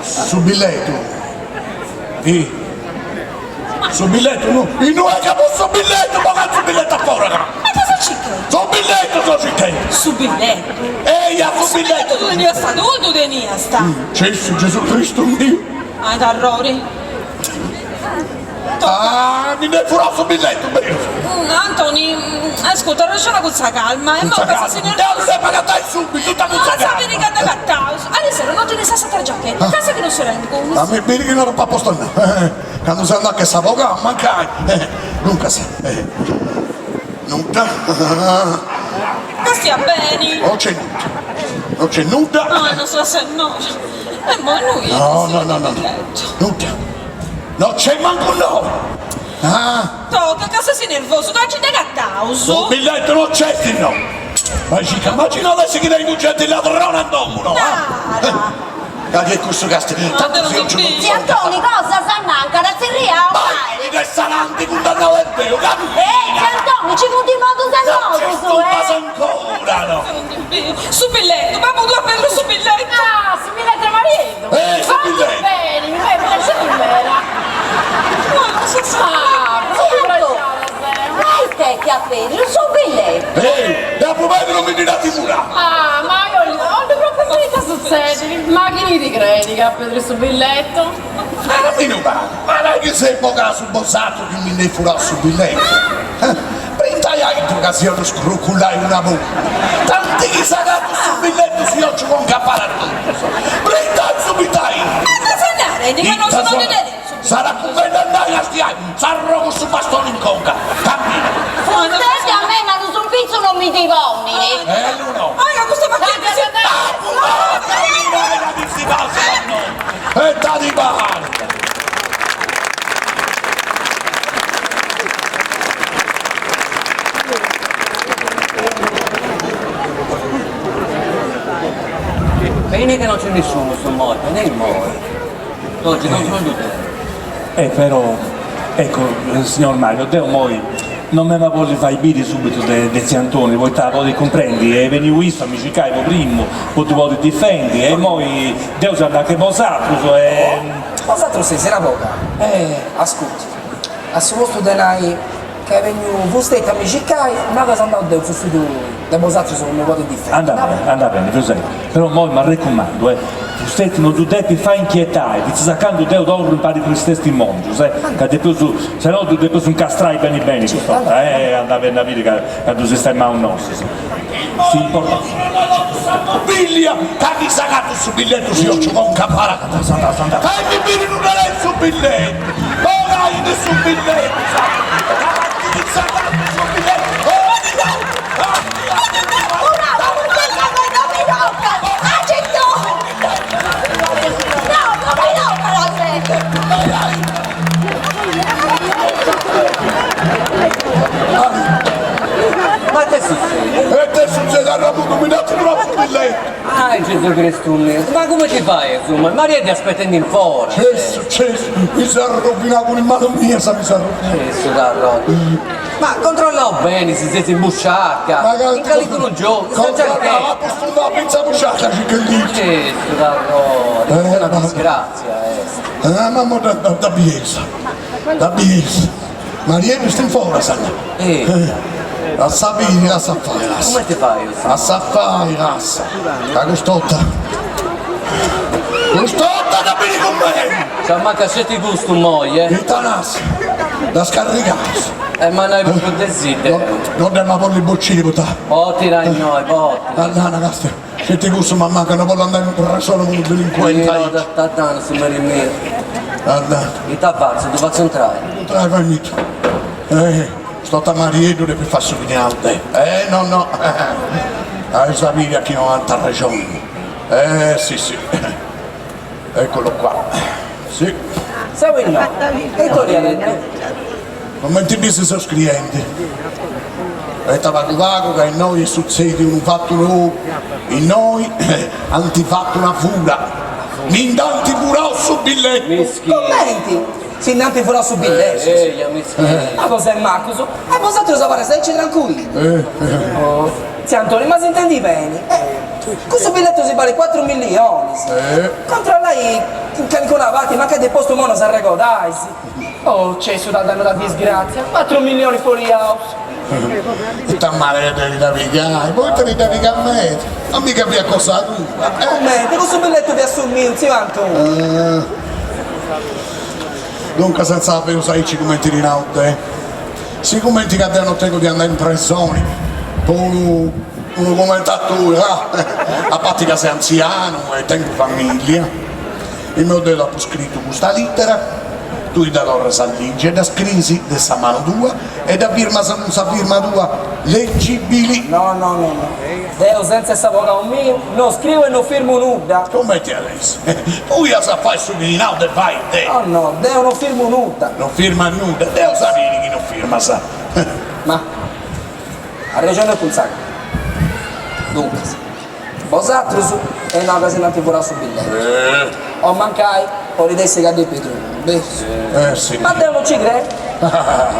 su billetu i su billetu no innui acabu su billetu bogat su billetu a fora ca Ma cosa circhendi? Su billetu so circhendi Su billetu? Eia su billetu Su billetu ddu teniast tui ddu teniast Cessu Gesù Cristu miu Ah ita arrori Ah, mi nd'est furau su billetu, berus? Antoni, ascurta, arrexona cun sa calma e mo ca ses nervosu. Deu ddu depu agatai subitu, ita cun sa calma? As a biri ca dd'agataus. Arisero no tenis s'atera giacheta, casi chi no si rendit contu. A mi biri chi no dd'apu a postu innoi. Candu seu andau che s'abogau, mancai. Duncas, nudda. Castia beni. No nc'est nudda. No nc'est nudda. Ah, Nostra Sennora. E mo innui est No, no, no, no, nudda. No nc'est mancu no! Ah! Toca, ca ses nervosu, ca nci dd'agataus! Su billetu no nc'est no! Ma circa, ma chi no at essi chi tengu genti ladrona in domu no? Ah! Ca chi est cussu casti, tantu si 'ogiu non Tziu Antoni, cosa s'annancat a tzerriai o mai? Bai de s'ananti cundannau de Deu, cammina! Eh, tziu Antoni, ci funt modos e No modus, nci eh! stupas ancora no! Su billetu, babbu tu as perdiu su billetu! Ah, su billetu 'e Marieddu! Eh, su billetu! Beni, mi fait prexeri meda! Ah, propriu prexada seu! Ma ite chi at perdiu su billetu? Eh, dd'apu perdiu non mi ndi dd'ant furau! Ah, ma io 'ollu propriu biri ita sutzedit, ma chini ti creit chi at perdiu su billetu? Ma non mi ddu parit, ma dai chi seis po casu bosatrus chi mi nd'eis furau su billetu? Brintai aintru ca si 'ollu scrucullai una punta, tanti chi s'agatu su billetu si 'ociu conca a pari a totus. Brintai subitu aintru! Ma ita ses narendi ca nosu no ndi teneus su billetu? S'at a cumbenni andai a castiai, s'arrogu su bastoni in conca. Cammina! Fusteti a mei ma unu sumpitzu non mi ndi ponit! Ellu no! Ah ca custa macchina si Apu nau a camminai ca ti si passat a no! E ta ti parit! Beni che non c'è nessuno su moi, né immoi. Oggi non sono tutti. Eh però, ecco, signor Mario, deu immoi. Non m'ema bolli fai biri subitu de de tziu Antoni, poita podit cumprendi, est beniu issu a mi circai po primu, po ddu podi difendi, e immoi deu seu andau che bosatrus e. Bosatrus seis un'abogau? Eh, ascurti, a su postu de nai ca est beniu fusteti a mi circai, nau ca seu andau deu in su studiu de bosatrus po mi podi difendi. Andat beni, andat beni, Giuseppe, però immoi m'arrecumandu, eh, fusteti no ddu depit fai inchietai, fintzas a candu deu torru impari cun is testimongius, eh, ca depeus, se no ddu depeus incastrai beni beni cust'orta, eh, andat beni a biri ca ca ddu sistemeus nosus. S'importanti. Sa mobilia, ca chi s'agatu su billetu si 'occiu conca parada. Ca mi biri non est su billetu, bogai de su billetu sa ca chi s'agatu su billetu. Ma ite sutzedit? E ite sutzedit? Arramudu mi nd'at furau su billetu! Ai Gesù Cristu miu, ma come ti fai insumma? Mariedda aspetendi in fora! Cessu, cessu, mi seu arrovinau cun is manus mias mi seu arrovinau. Cessu t'arrodi. Ma controllau beni si ses in busciaca, in calicunu giogu, in sa giacchetta. Apu sfundau fintzas busciaca circhendi. Cessu t'arrodi, est una disgrazia est. Ah ma da da biesa, da biesa. Marieddu est in foras. Eh. Lassa biri, lassa fai, lassa. Cumenti fai? Lassa fai, lassa. Ca cust'orta. Cust'orta da biri cun mei! Ci mancat sceti custu immoi, eh? Ita nas? Da scarrigaus. E ma nai propriu de sì, deu. No dd'emu a bolli bociri poita. Potila innoi, potila. Andana, castia. Sceti cussu m'ammancat, no bollu andai in presoni cun unu delincuenti aici. No, t'addanu su meri miu. Andana. Ita fatzu, ddu fatzu intrai? Intrai, fai mitu. Eh, cust'orta Marieddu depit fai su chi nau deu. Eh, no no. Ais a biri a chi no ant arrexoni. Eh, si si. Eccolo qua. Si. Seu innoi. E ita 'oliat? Comenti bis seu scriendi. Ita pagu pagu ca innoi est sutzediu unu fatu nou, innoi ant fatu una fura, mi nd'ant furau su billetu. Comenti? Si nd'ant furau su billetu? Ma cosa 'e macus? E bosatrus abarrais aici trancuillus? Oh, Tziu Antoni, ma s'intendi beni? Cussu billetu si balit cuatru millionis. Controllai in calincuna parti, mancai de postu imoi no s'arregodais. Oh, cessu t'at dannau da disgrazia, cuatru millionis foliaus. Ita male de dda pigai, poita ti dda pigat meda, ma mica fiat cosa tua. Cumenti, cussu billetu fiat su miu, tziu Antoni. Duncas senza feus aici cumenti ti nau deu. Sigumenti ca deu no tengu de andai in presoni po unu unu cumenti a tui, ah, a parti ca seu antzianu e tengu familia, Immoi deu t'apu scritu custa lìtera, tui dda torras a ligi e dda scrisi de sa manu tua e dda firmas cun sa firma tua legibili. No, no, no, no. Deu sentza 'e s'abogau miu no scriu e no firmu nudda. Cumenti at essi? Tui as a fai su chi ti nau de fai deu. No, no, deu no firmu nudda. No firmas nudda? Deu sa biri chi no firmas. Ma, arrexoneus cun sa calma. Duncas. Bosatrus eis nau ca si nd'ant furau su billetu. O mancai podit essi ca dd'est pedrunu, berus? Ma deu non ci creu.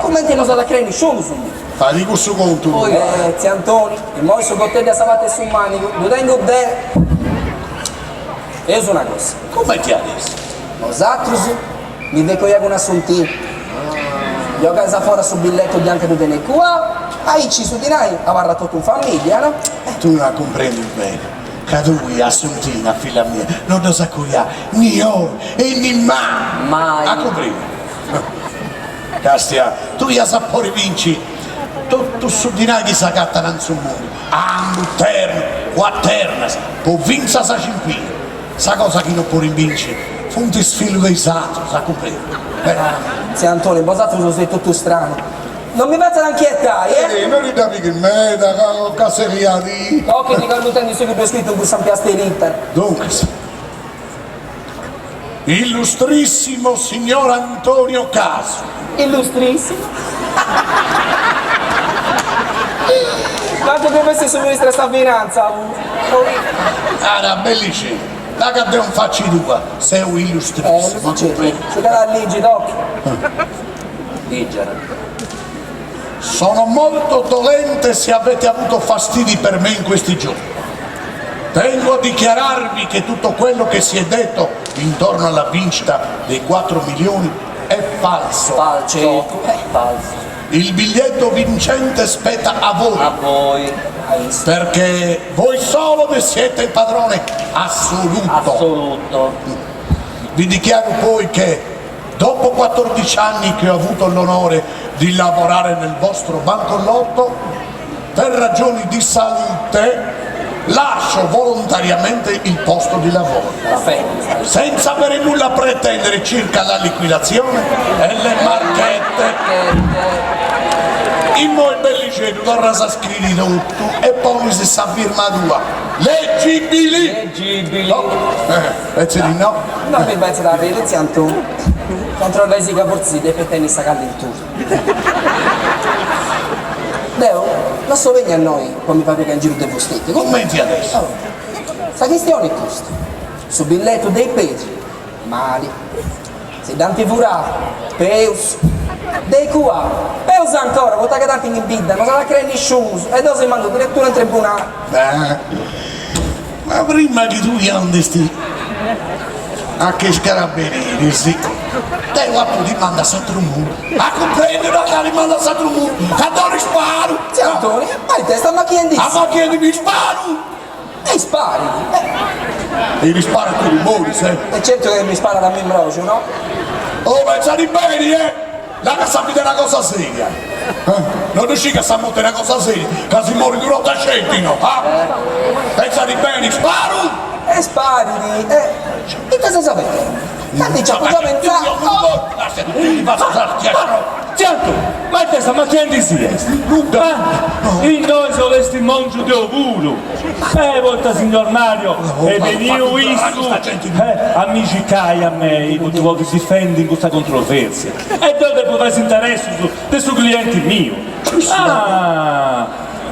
Cumenti no s'at a crei nisciunu su miu. Fadi cussu contu tui. Eh, tziu Antoni, immoi su goteddu a sa parti 'e su manigu ddu tengu deu. Faeus una cosa. Cumenti at essi? Bosatrus mi feis coiai cun Assuntina. Giogais a fora su billetu de anca ddu teneis cuau, aici su dinai abarrat totu in familia, no? Tui no cumprendis beni, ca tui, Assuntina, filla mia, no dd'as a coiai ni oi e ni mai! Mai! A cumprendi? Castia, tui as a podi binci totu su dinai chi s'agatat in su mundu, andu, ternu, cuaternas, po fintzas a cinquina. Sa cosa chi no podis binci funt is fillus de is atrus, a cumprendi? Tziu Antoni, bosatrus seis totu stranus. Non mi fatzat anchietai, eh! Eh, no ti dda pighis meda, ca ca seriadi. Tochit ca ddu tenit su chi ddu scritu in cussa impiasta 'e litera. Duncas, Illustrissimo signor Antonio Casu. Illustrissimo? Mancu chi fessit su ministru 'e sa Finanza, fu. Ara, bellixeddu, da ca deu in facci tua seu illustrissimo. Eh, su ca da ligi, tochi. Ligera. Sono molto dolente se avete avuto fastidi per me in questi giorni. Tengo a dichiararvi che tutto quello che si è detto intorno alla vincita dei 4 milioni è falso. Falso. Falso. Il biglietto vincente spetta a voi. A voi. Perché voi solo ne siete il padrone assoluto. Assoluto. Vi dichiaro poi che dopo 14 anni che ho avuto l'onore di lavorare nel vostro banco lotto, per ragioni di salute lascio volontariamente il posto di lavoro. Senza avere nulla a pretendere circa la liquidazione e le marchette. Immoi belliceddu torras a scriri totu e ponis sa firma tua. Leggibili! Leggibili! No. Eh, di no. No mi penso da avere, zio Antoni. Controlla si ca fortzis depet tenni sa callentura. Deu no so benniu a innoi po mi fai pigai in giru de fusteti. Commenti adesso. Oh. Sa chistioni est custa, su billetu de pediu, mali. Si dd'ant furau, peus. De cuau, peus ancora, poita ca tanti in bidda no s'at a crei nisciunus e deu si mandu diretura in tribunali. Ma prima chi tui andist a che is carabineris, deu apu dimanda a s'atru muru. A cumprendi no ca dimanda a s'atru muru, ca deu ddi sparu! Tziu Antoni, ma ita est amachiendi? Amachiendi mi sparu! E sparit! E mi sparu e tui moris, eh! E certu chi mi sparat mi mroxu, no? Oh, pentzadi beni, eh! Là ca sa vida est una cosa seria! No ddu sciis ca sa morti est una cosa seria, ca si morit una 'orta sceti, no? Ah! Pentzadi beni, sparu! E sparit! E ita ses abetendi? Tanti nci apu giai pentzau! Tziu Antoni, ma ita est amachiendi si est? Ma innoi seu testimongiu deu puru! Eh, poita signor Mario est beniu issu a mi circai a mei po si podi difendi in custa controversia e deu depu fai is interessus de su clienti miu. Ah!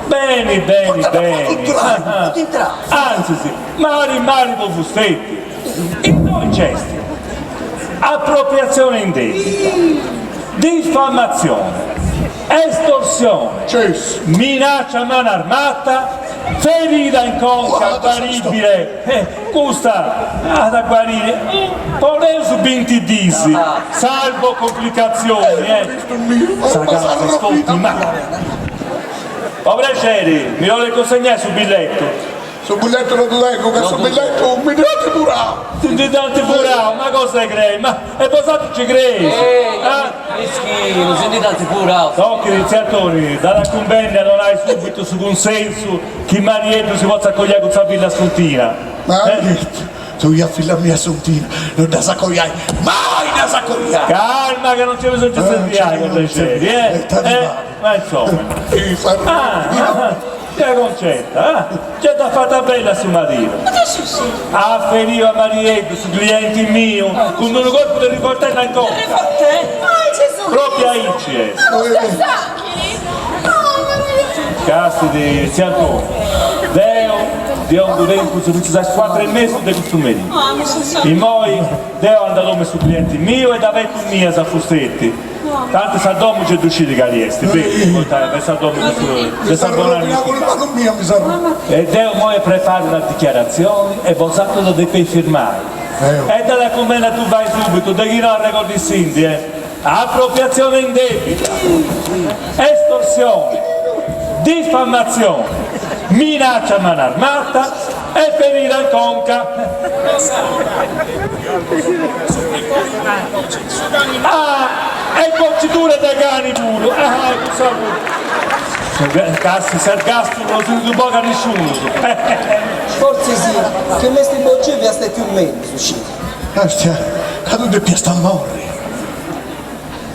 Beni, beni, beni. Antzis, mali mali po fusteti. Innoi nc'est apropriatzione indebita, diffamazione, estorsione, minaccia a mano armata, ferida in conca guaribile, custa at a guarire poneus binti dis, salvo complicazioni, eh. Sa causa est totu mala. Po prexeri, mi 'olit consegnai su billetu. Su billetu no ddu tengu, ca su billetu mi dd'ant furau! Ti ndi dd'ant furau, ma cosa 'e crei, ma e bosatrus ci creis? Ah! Mischinu, si ndi dd'ant furau! Tochit, tziu Antoni, dd'at a cumbenni a donai subitu su cunsensu chi Marieddu si potzat coiai cun sa filla Assuntina. Marieddu, tui a filla mia Assuntina no dd'as a coiai, mai dd'as a coiai! Calma ca non c'è bisognu de tzerriai po prexeri, eh! Ma insomma. Ah! Tzia Concetta, ah! Ge dd'at fata bella a su maridu. Ma ita sussediu? At feriu a Marieddu, su clienti miu, cun unu corpu de rivoltella in conca. Rivoltella? Ai Gesù Cristu! Propriu aici est. Ma custu est sànghini! Oh Maria! Castidi, tziu Antoni, deu ddi 'ongu tempus fintzas a is cuatru e mesu de custu merì. Imoi deu andu a domu 'e su clienti miu e dd'abetu innias a fusteti. Tanti sa domu ge ddu scit cali est, berus, poita est sa domu de sa bon'anima. E deu imoi preparu una dichiaratzioni e bosatrus dda depeis firmai. E dd'at a cumbenni a ddu fai subitu, de chi no arregordisindi, eh! Apropriatzione indebita, estorsione, diffamazione, minaccia a mano armata e ferida in conca. Ah, e bocidura de cani puru, ah, e cussa puru. Casti, s'ergastulu no si ddu bogat nisciunus. Fortzis chi m'est bociu fiat stetiu mellus, scit. Castia, ca tui depiast a morri.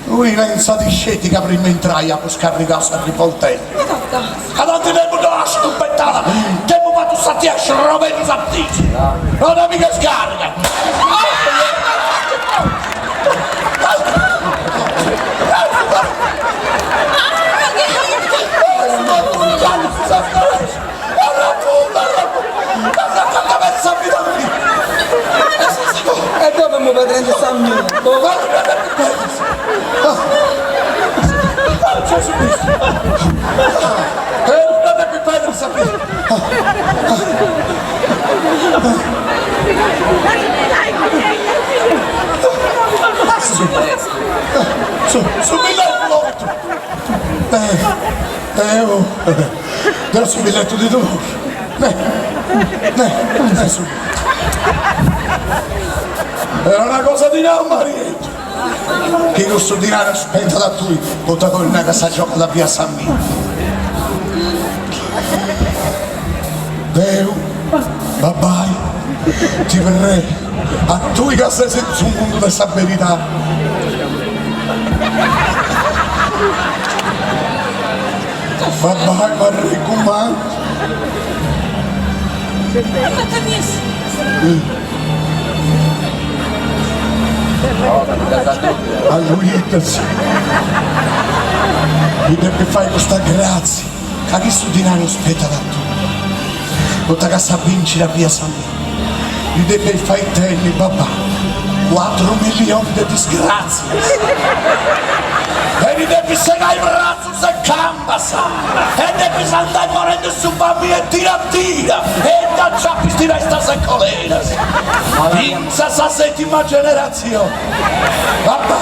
Tui pentzadi sceti ca prima 'e intrai apu scarrigau sa rivoltella. Ca tanti tempus dda scupetada, dd'emu fatu sartiai srobendu sa tisa. No dda piga scarriga. E deu femu pedrendi sa mia. Deu, deu su billetu ti ddu torru. Ne, ne, ne su. Però una cosa ti nau Marieddu, chi cussu dinari spetat a tui poita torri ca sa giogada fiat sa mia. Deu, babbai, ti pregu, a tui ca ses in su mundu de sa beridadi. Babbai m'arrecumandu. Alluidas, mi depis fai custa grazia. Ca cussu dinari spetat a tui, poita ca sa bincida fiat sa mia, mi depis fai tenni, babà, cuatru millionis de disgratzias e mi depis segai bratzus e cambas e depis andai morendi su fami e tira tira e dd'aciapis de pestas e coleras fintzas a setima generatzioni. Babà,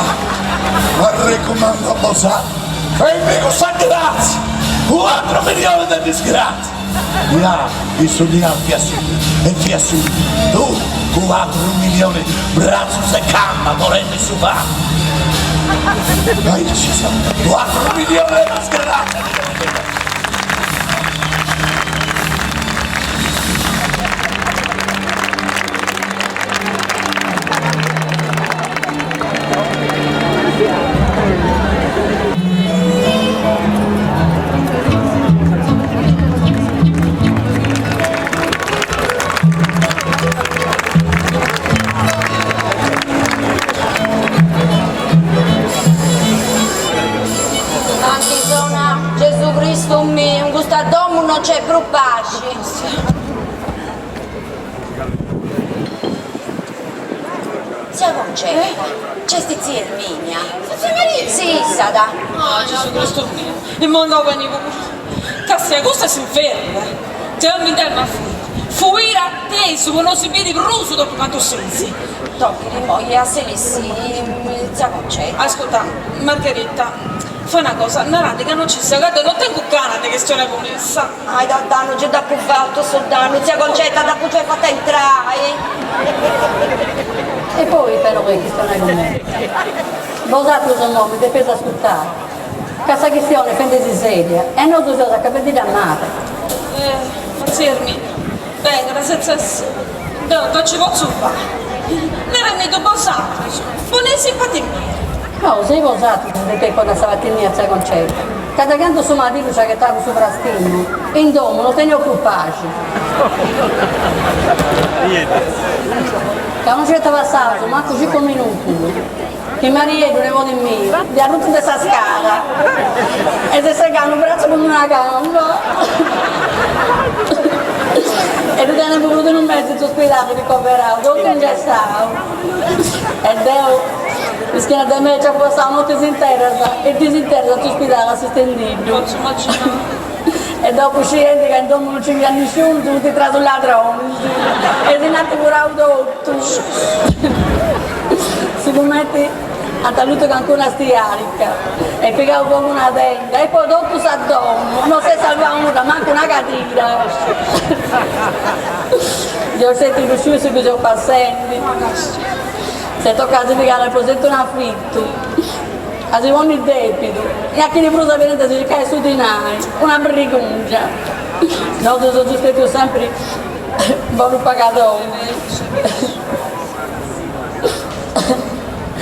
m'arrecumandu a bosatrus Feimi cussa grazia, cuatru millionis de disgrazia. Ja, issu dinari fiat su e fiat su tu, cuatru millionis, bratzus e camba, morendi su fami. Aici sa, cuatru millionis de disgrazia. Tanti sona Gesù Cristu miu, in custa domu non c'è prus paxi. Tzia Concetta, nc'est tzia Erminia. Tzia Maria? Si, issa. Ah, Gesù Cristu miu, e mandau beni puru. Castia, custu est s'inferru, eh. Deu mi nd'em'a fui. Fuiri atesu po no si biri prus totu cantu seis. Tochit immoi a s'essi tzia Concetta. Ascurta, Margherita, fai una cosa, naradi ca no ci seu, ca deu no tengu gana de chistionai cun issa. Ai da dannu, gei dd'apu fatu su dannu, tzia Concetta dd'apu giai fata intrai. E poi però po chistionai cun mei. Bosatrus immoi mi depeis ascurtai, ca sa chistioni est fendisi seria e nosu seus acabendidda mali. Eh, tzia Erminia, bengat senza essi, deu ita ci potzu fai. Naramiddu bosatrus, ponei in pati mia. No, seis bosatrus chi depeis ponni a sa pati mia tzia Concetta, ca de candu su maridu nc'at ghetau su frastimu, in domu no teneus prus paxi. Ca no nc'est passaus mancu cincu minutus, chi Marieddu, nebodi miu, ndi arrutu de sa scala e s'est segau unu bratzu cun una camba e ddu tenemu prus de unu mesi in s'uspidali ricoverau, totu ingessau. E deu, mischina de mei, nci apu passau notis interas e dis interas in s'uspidali assistendiddu. E dopu sciendi ca in domu non nci fiat nisciunu, funt intraus is ladronis e si nd'ant furau totu. Sigumenti ant allutu cancuna stiarica e pigau fogu una tenda e poi totu sa domu, non s'est salvau nudda, mancu una cadira. Deu sceti ddu sciu su chi seu passendi. S'est tocau a si pigai un'aposentu in afitu, a si ponni depidu e a chini prus benit a si circai su dinai, una brigungia. Nosu seus stetius sempri bonus pagadoris.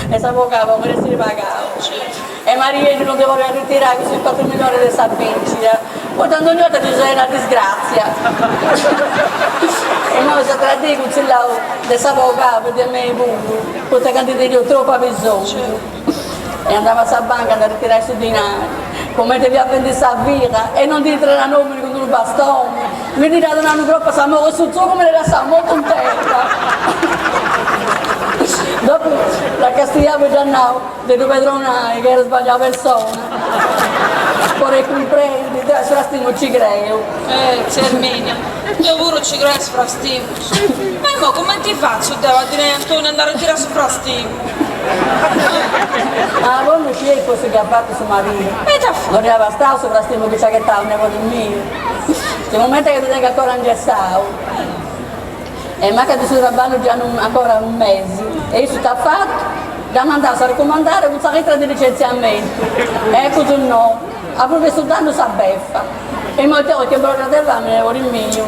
E s'avocau po essiri pagau. E Marieddu non si podiat ritirai cussus cuatru millionis de sa bincida, poita dogna 'orta ddi sucediat una disgrazia. E immoi s'atra dì cunsillau de s'avocau pediat a mei puru, poita ca ndi teniat tropu abisongiu. E andava a sa banca a nd'arritirai su dinai, cumenti fiat fendi sa fila e non ndi intrat un'omini cun d'unu bastoni, mi ndi dd'at donau unu cropu a sa mola e su tzugu mi dd'at lassau mortu in terra. Dopu dd'at castiau e dd'at nau de ddu pedronai ca iat sbagliau persona. Podeis cumprendi, deu a su frastimu ci creu. Eh, tzia Erminia, deu puru ci creu a is frastimus. Ma imoi cumenti fatzu deu a ddi nai a Antoni a andai a ritirai su frastimu? Ma poi no sciei cussu chi at fatu su maridu. No dd'iat bastau su frastimu chi nc'at ghetau nebodi miu. Su momentu chi ddu tengu ancora ingessau e mancat de su traballu giai ancora unu mesi e issu ita at fatu? Dd'at mandau sa racumandada cun sa litra de licentziamentu. Ecus no, a prus de su dannu sa befa. E imoi tengu che bròria de fàmini nebodi miu.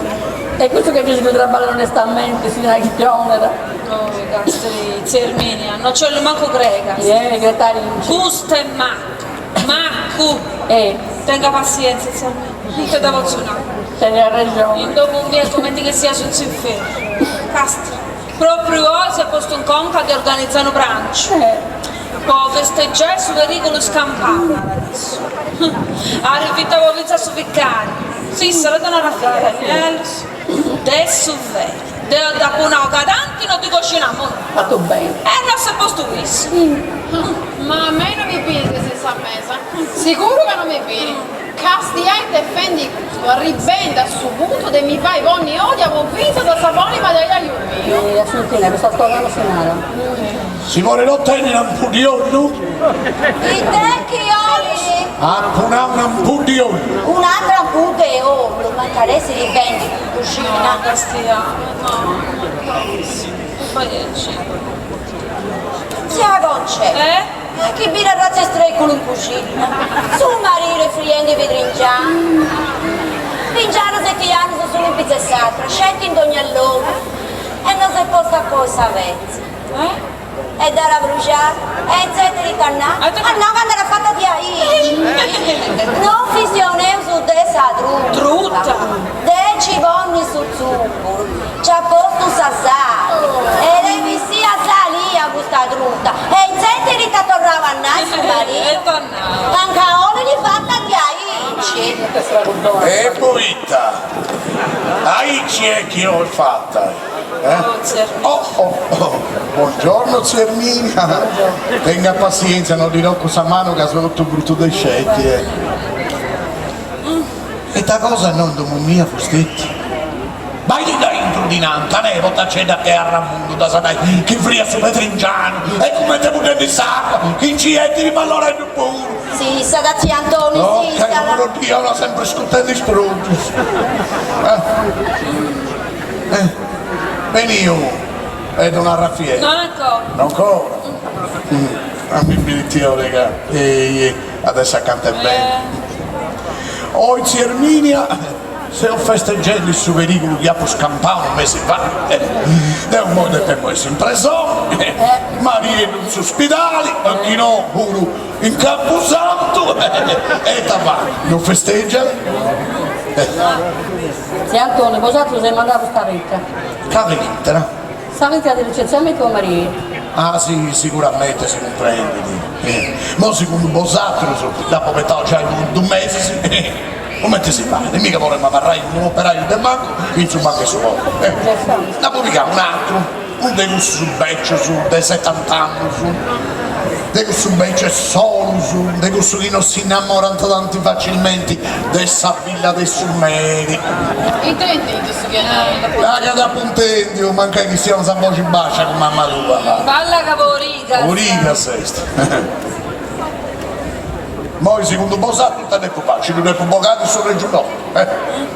E cussu chi si ddu traballat onestamenti si dinai chi ti 'onat. Oi, castri, tzia Erminia, no ci 'ollu mancu crei, castri. Eh, ghetadinci. Custu est maccu, maccu! Eh. Tenga passienza, tzia Erminia, ite dda potzu nai. Tenis arrexoni. In domu mia cumenti chi sia su zinferru. Castri. Propriu oi s'est postu in conca de organizai unu pranciu po festeggiai su perigulu scampau, narat issu. At invitau po fintzas su vicariu. Sissara dona Raffaele, de su veru, deu dd'apu nau ca tanti no ddi coxinamu nudda. Fatu beni. E no s'est postu issu. Ma a mei no mi biri in sa mesa, siguru ca no mi biri. Castiai it'est fendi custu, arribendi a su puntu de mi fai ponni odia po fintzas a sa bonima de aiaiu miu. Eh, Assuntina, custas cosas no si narant. Simone no tenit ampudionnu? It'est chi 'olis? Apu nau un'ampudionnu. Un'atra ampudda 'e ollu, mancari essiri fendi in cuxina. No, Castia, no, no, fai aici. Tzia Concè. Eh? Ma chi biri arratza 'e streculu in cuxina? Su maridu est friendi fidringianu. Pingianas e tianas s'unu in pitzu 'e s'atra, sceti in dogna logu. E no s'est posta a coi sa petza. E dd'at abruxada. E intzeteri ita nau? At nau ca andara fata diaici. No chistioneus de sa truta. De ci ponni su tzuccuru. Ci at postu sa sali. E l'est bessia salia custa truta. E intzeteri ita at torrau a nai su maridu? Ca 'olit fata diaici. E poita? Aici est chi 'olit fata. Eh? Oh, oh, oh. Buongiorno zia Erminia. Tenga passienza, no ddi tocu sa manu ca seu totu brutu de sceti. Eh. Ita cosa no in domu mia fusteti? Bai da intru ddi nant, ne, potacedda che arramundu dd'as a nai chi friat su pedringianu e cumenti buddendi s'acua chi nci 'ettit malloreddu puru. Sissat, tziu Antoni, sissat. Oh, che puru deu sempri scutendi stròddius. Eh, beniu est don Arrafieli? Non ancora. Non ancora? A mi biri tia Orega, ehi, at essi acanta 'e beni. Oi tzia Erminia Seu festegendi su perigulu chi apu scampau unu mesi fait. Deu immoi depemu essi in presoni, Marieddu in su spidali, a chi no puru in campusantu, e ita fait, no festegiat? Tziu Antoni, bosatrus eis mandau custa litra. Cali litra? Sa litra de licentziamentu po Marieddu. Ah si, sicuramente si cumprendit. Mo segundu bosatrus dd'apu abetau giai dus mesis. Cumenti si fait? Miga podemu abarrai cun un'operaiu de mancu in su bancu 'e su populu. Nd'apu pigau un'atru, unu de cussus becius de setant'annus, de cussus becius solus, de cussus chi no s'innamorant tanti facilmenti de sa filla de su meri. Intendit su chi narat. Ah ca t'apu intendiu, mancai chistionas a boxi bascia cun mamma tua. Balla ca po origas. Origas est. Moi segundu bosatrus ita depu fai? Nci ddu depu bogai de su regiu nou? Eh,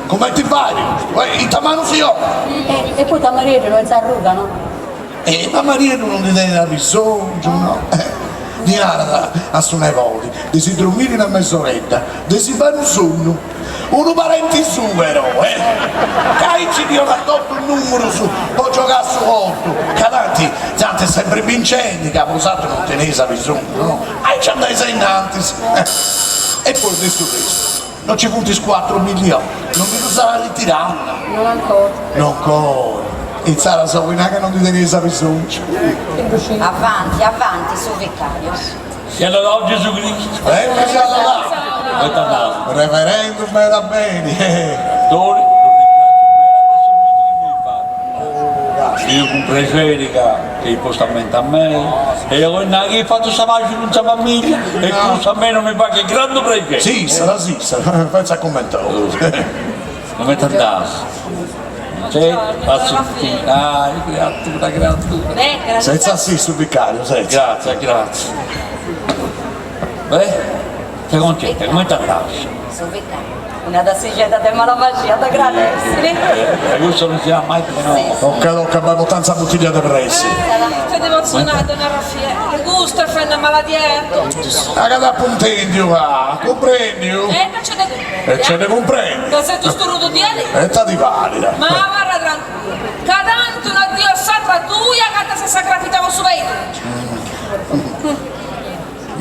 cumenti fait custu? Eh, ita manu si 'onat? E poita Marieddu no est in s'arruga, no? Eh, ma Marieddu non ndi tenit abisongiu, no? Eh, ddi narat a su nebodi de si dromiri una mesoredda, de si fai unu sonnu. Unu parenti suu però, eh! Ca aici ddi 'onat totu is numurus po giogai a su lotu, ca tanti tanti est sempri bincendi, ca bosatrus non teneis abisongiu, no? Aici andais a innantis. E poi de su restu, non ci funt is cuatru millionis, non ndi ddus at ritirau? Non ancora. Non ancora. Insaras 'olit nai ca non ndi teneis abisongiu. Avanti, avanti su vicariu. Sia lodau Gesù Cristu. Sempri sia lodau. Comenti andaus? Reverendu meda beni. Toni, ddu ringraziu meda de s'invitu chi m'eis fatu. Biu cun prexeri ca eis postu a menti a mei e 'olit nai chi eis fatu sa paxi cun sa familia e custu a mei mi fait grandu prexeri. Sissara, sissara, fentza cummentoris. Comenti andaus? C'è Assuntina, ah, creatura, creatura. Setza si su vicariu, setza. Grazie, grazie. Beh, tzia Concetta, comente andat? Su vicariu. Una tassixedda de malavasia t'agradessit. E custu non si nat mai de no. Tocca tocca bai portant sa buttiglia de pressi. T'est emotzionadu, donna Raffiele, custu est fende maladia a totus. A ca t'apu intendiu ca, cumprendiu? E ita nc'est de cumprendi? E nc'est de cumprendi. Ca ses tusturrudu diaderus. E ita ti parit? Ma abarra trancuillu, ca tantu una dì o s'atra tui agatas sa crapita po su pei tuu.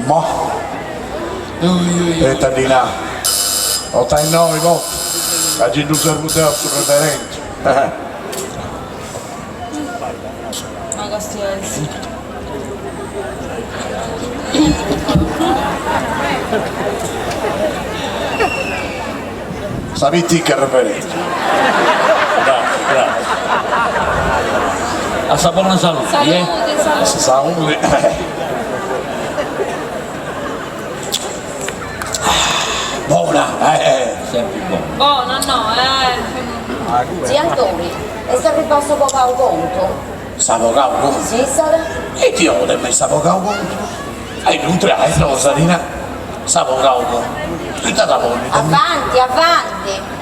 Ma. E ita ddi nau? Porta innoi, porta, ca gi ddu servu deu a su reverenti. Ma castiais. Sa pitica reverenti. Grazie, grazie. A sa bona saludi, eh. Saludi, A sa saludi. Bona, eh. Sempri bona. Bona no, eh. Zia Antoni, est arribau s'abogau contu? S'abogau contu? Si, sara. E ti 'olet me s'abogau contu? E non trai, Rosalina, s'abogau contu. Ita dda bollit? Avanti, avanti.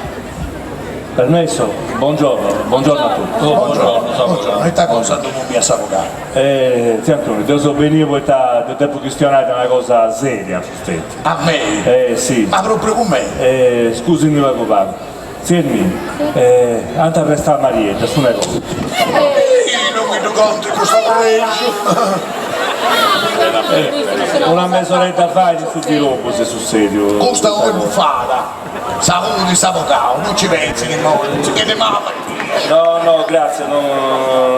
Permesso? Buongiorno, buongiorno a tutti. Oh, buongiorno, Buongiorno, ita cosa domu mia s'abogau? Eh, tzia Antoni, deu seu beniu poita deu depu chistionai de una cosa seria, susteti. A mei? Eh, si. Ma propriu cun mei? Eh, scusimi pagu pagu. Tziu Ermini, eh, ant arrestau a Mariedda, su nebodi. Ih, non mi ddu conti custu arrexu. Una mesoredda fait in su Filobus est sussediu. Custa oi bufada. Saludi s'abogau, non ci pensit immoi, si ch'est male. No, no, grazie, no,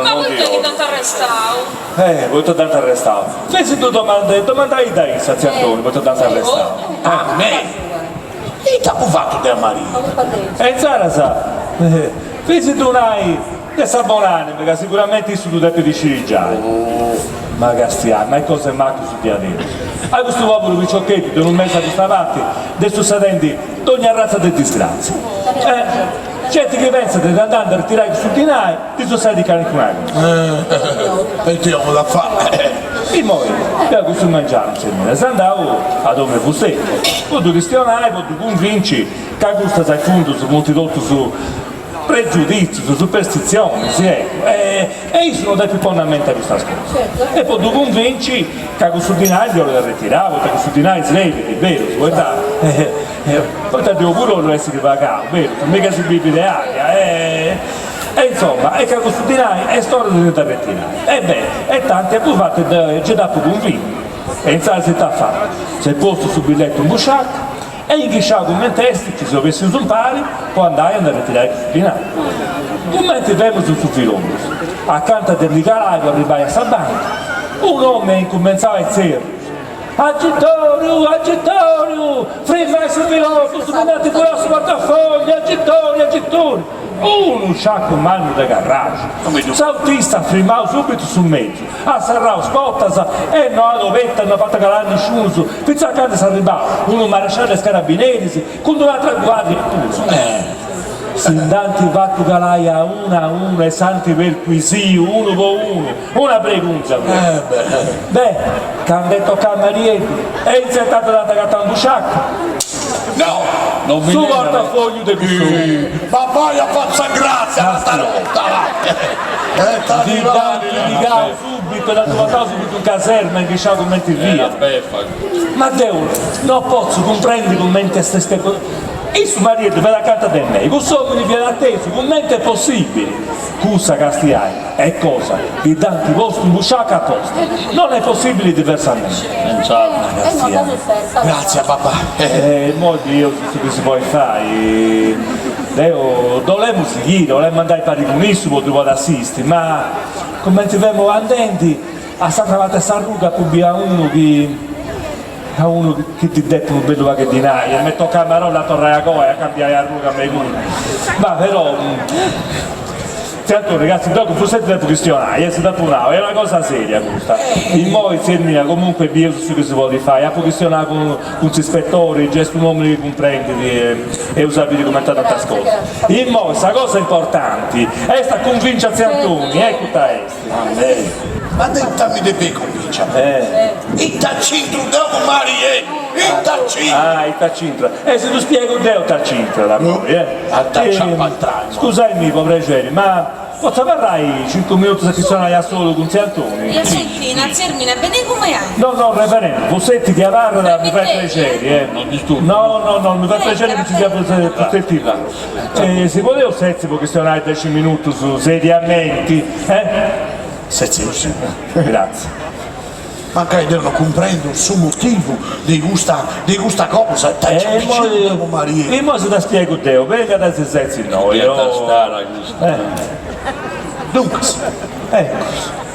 Ma non poita di chi dd'ant arrestau? Eh, poita dd'ant arrestau? Fesi ddu domanda, domandai da issa, tziu Antoni, poita dd'ant arrestau. A mei? Ita apu fatu deu a Maria? E insaras, fesi ddu nai de sa bon'anima, ca siguramenti issu ddu depit sciri giai. Ma castiai, ma est cosa 'e macus diaderus. A custu poberu piciocheddu de unu mesi a custa parti dd'est sussedendi dogna arratza de disgràtzia. Eh, genti chi pensat de andai a retirai cussu dinai, ddi sussedit calincuna cosa. E ite 'olit a fai? Immoi, deu custu mengianu, Zermina, seu andau a domu 'e fustei, po ddu chistionai, po ddu cunvinci ca custas in fundu funt totus pregiuditzius, superstitzionis, eccu, e e issu no depit ponni a menti a custas cosas. E po ddu cunvinci ca cussu dinai ddi 'olit arretirau, poita cussu dinai srebit, berus, poita poita deu puru 'ollu essiri pagau, berus, miga si bivit de aria, e e insomma, e ca cussu dinai est ora de si dd'arretirai. E beh, e tanti apu fatu e gei dd'apu cunvintu. E insaras ita at fatu? S'est postu su billetu in busciaca E inghisciau cumenti est, ci seus bessius impari po andai a nd'arretirai cussu dinai. Cumenti femus in su Filobus, acanta de ndi calai po arribai a sa banca, un'omini at incumentzau a is tzerrius, Agitoriu! Agitoriu! Frimai su Filobus, mi nd'ant furau su portafogliu! Agitoriu! Agitoriu! Unu sciacu mannu de carraxu. S'autista at frimau subitu su mezu, at serrau is portas e no at obertu e no at fatu calai a nisciunus, fintzas a candu est arribau unu maresciallu de is carabineris cun d'un'atra guardia puru. Si nd'ant fatu calai a unu a unu e s'ant perquisiu unu po unu, una bregunza puru. Beh, candu est tocau a Marieddu e intzertatu dd'ant agatau in busciaca. No! Non mi Su nere. portafogliu de cussu. Ma bai a fai sa grazia custa 'orta va! E ta Ndi dd'ant pigau subitu e dd'ant portau subitu in caserma inghisciau cumenti fiat. Ma deu no potzu cumprendi cumenti est stetiu. Issu Marieddu fiat acanta de mei, cuss'omini fiat atesu, cumenti est possibili? Cussa castiai est cosa chi dd'ant postu in busciaca aposta, non est possibili diversamenti. Gratzias babà. E immoi bieus su chi si podit fai. Deu dd'olemu sighiri, olemu andai pari cun issu po ddu podi assisti, ma cumenti femu andendi a s'atra parti 'e s'arruga apu biu a unu chi A unu chi ddi depu unu bellu pagu 'e dinai e m'est tocau amarolla a torrai a coa e a cambiai arruga a mei puru. Ma però. Tziu Antoni, casi deu cun vostè depu chistionai, e si dd'apu nau, est una cosa seria custa. Immoi, tzia Erminia, comunque bieus su chi si podit fai, apu chistionau cun cun s'ispetori, già est un'omini chi cumprendit e eus a biri cumenti andant is cosas. Immoi sa cosa importanti est a cunvinci a tziu Antoni, eccu ita est. Ma de ita mi depit cunvinci a mei? Ita c'intru deu cun Marieddu? Ita c'intru? Ah, ita c'intrat? E si ddu spiegu deu ita c'intrat, poi, eh. Scusaimì po prexeri, ma Potzu abarrai cincu minutus a chistionai a solu cun tziu Antoni? Ia Cettina, tzia Ermina, beni cun mei. No, no, reverendu, vostè chi abarrat mi fait prexeri, eh. Non disturbu. No, no, no, mi fait prexeri chi ci siat vostè là. Si podeus setzi po chistionai dexi minutus seriamenti, eh? Setzeus. Gratzias. Mancai deu no cumprendu su motivu de custa de custa cosa, ita nci bicinu cun Marieddu. Immoi si dda spiegu deu, bengat a si setzi innoi. Duncas. Eccu,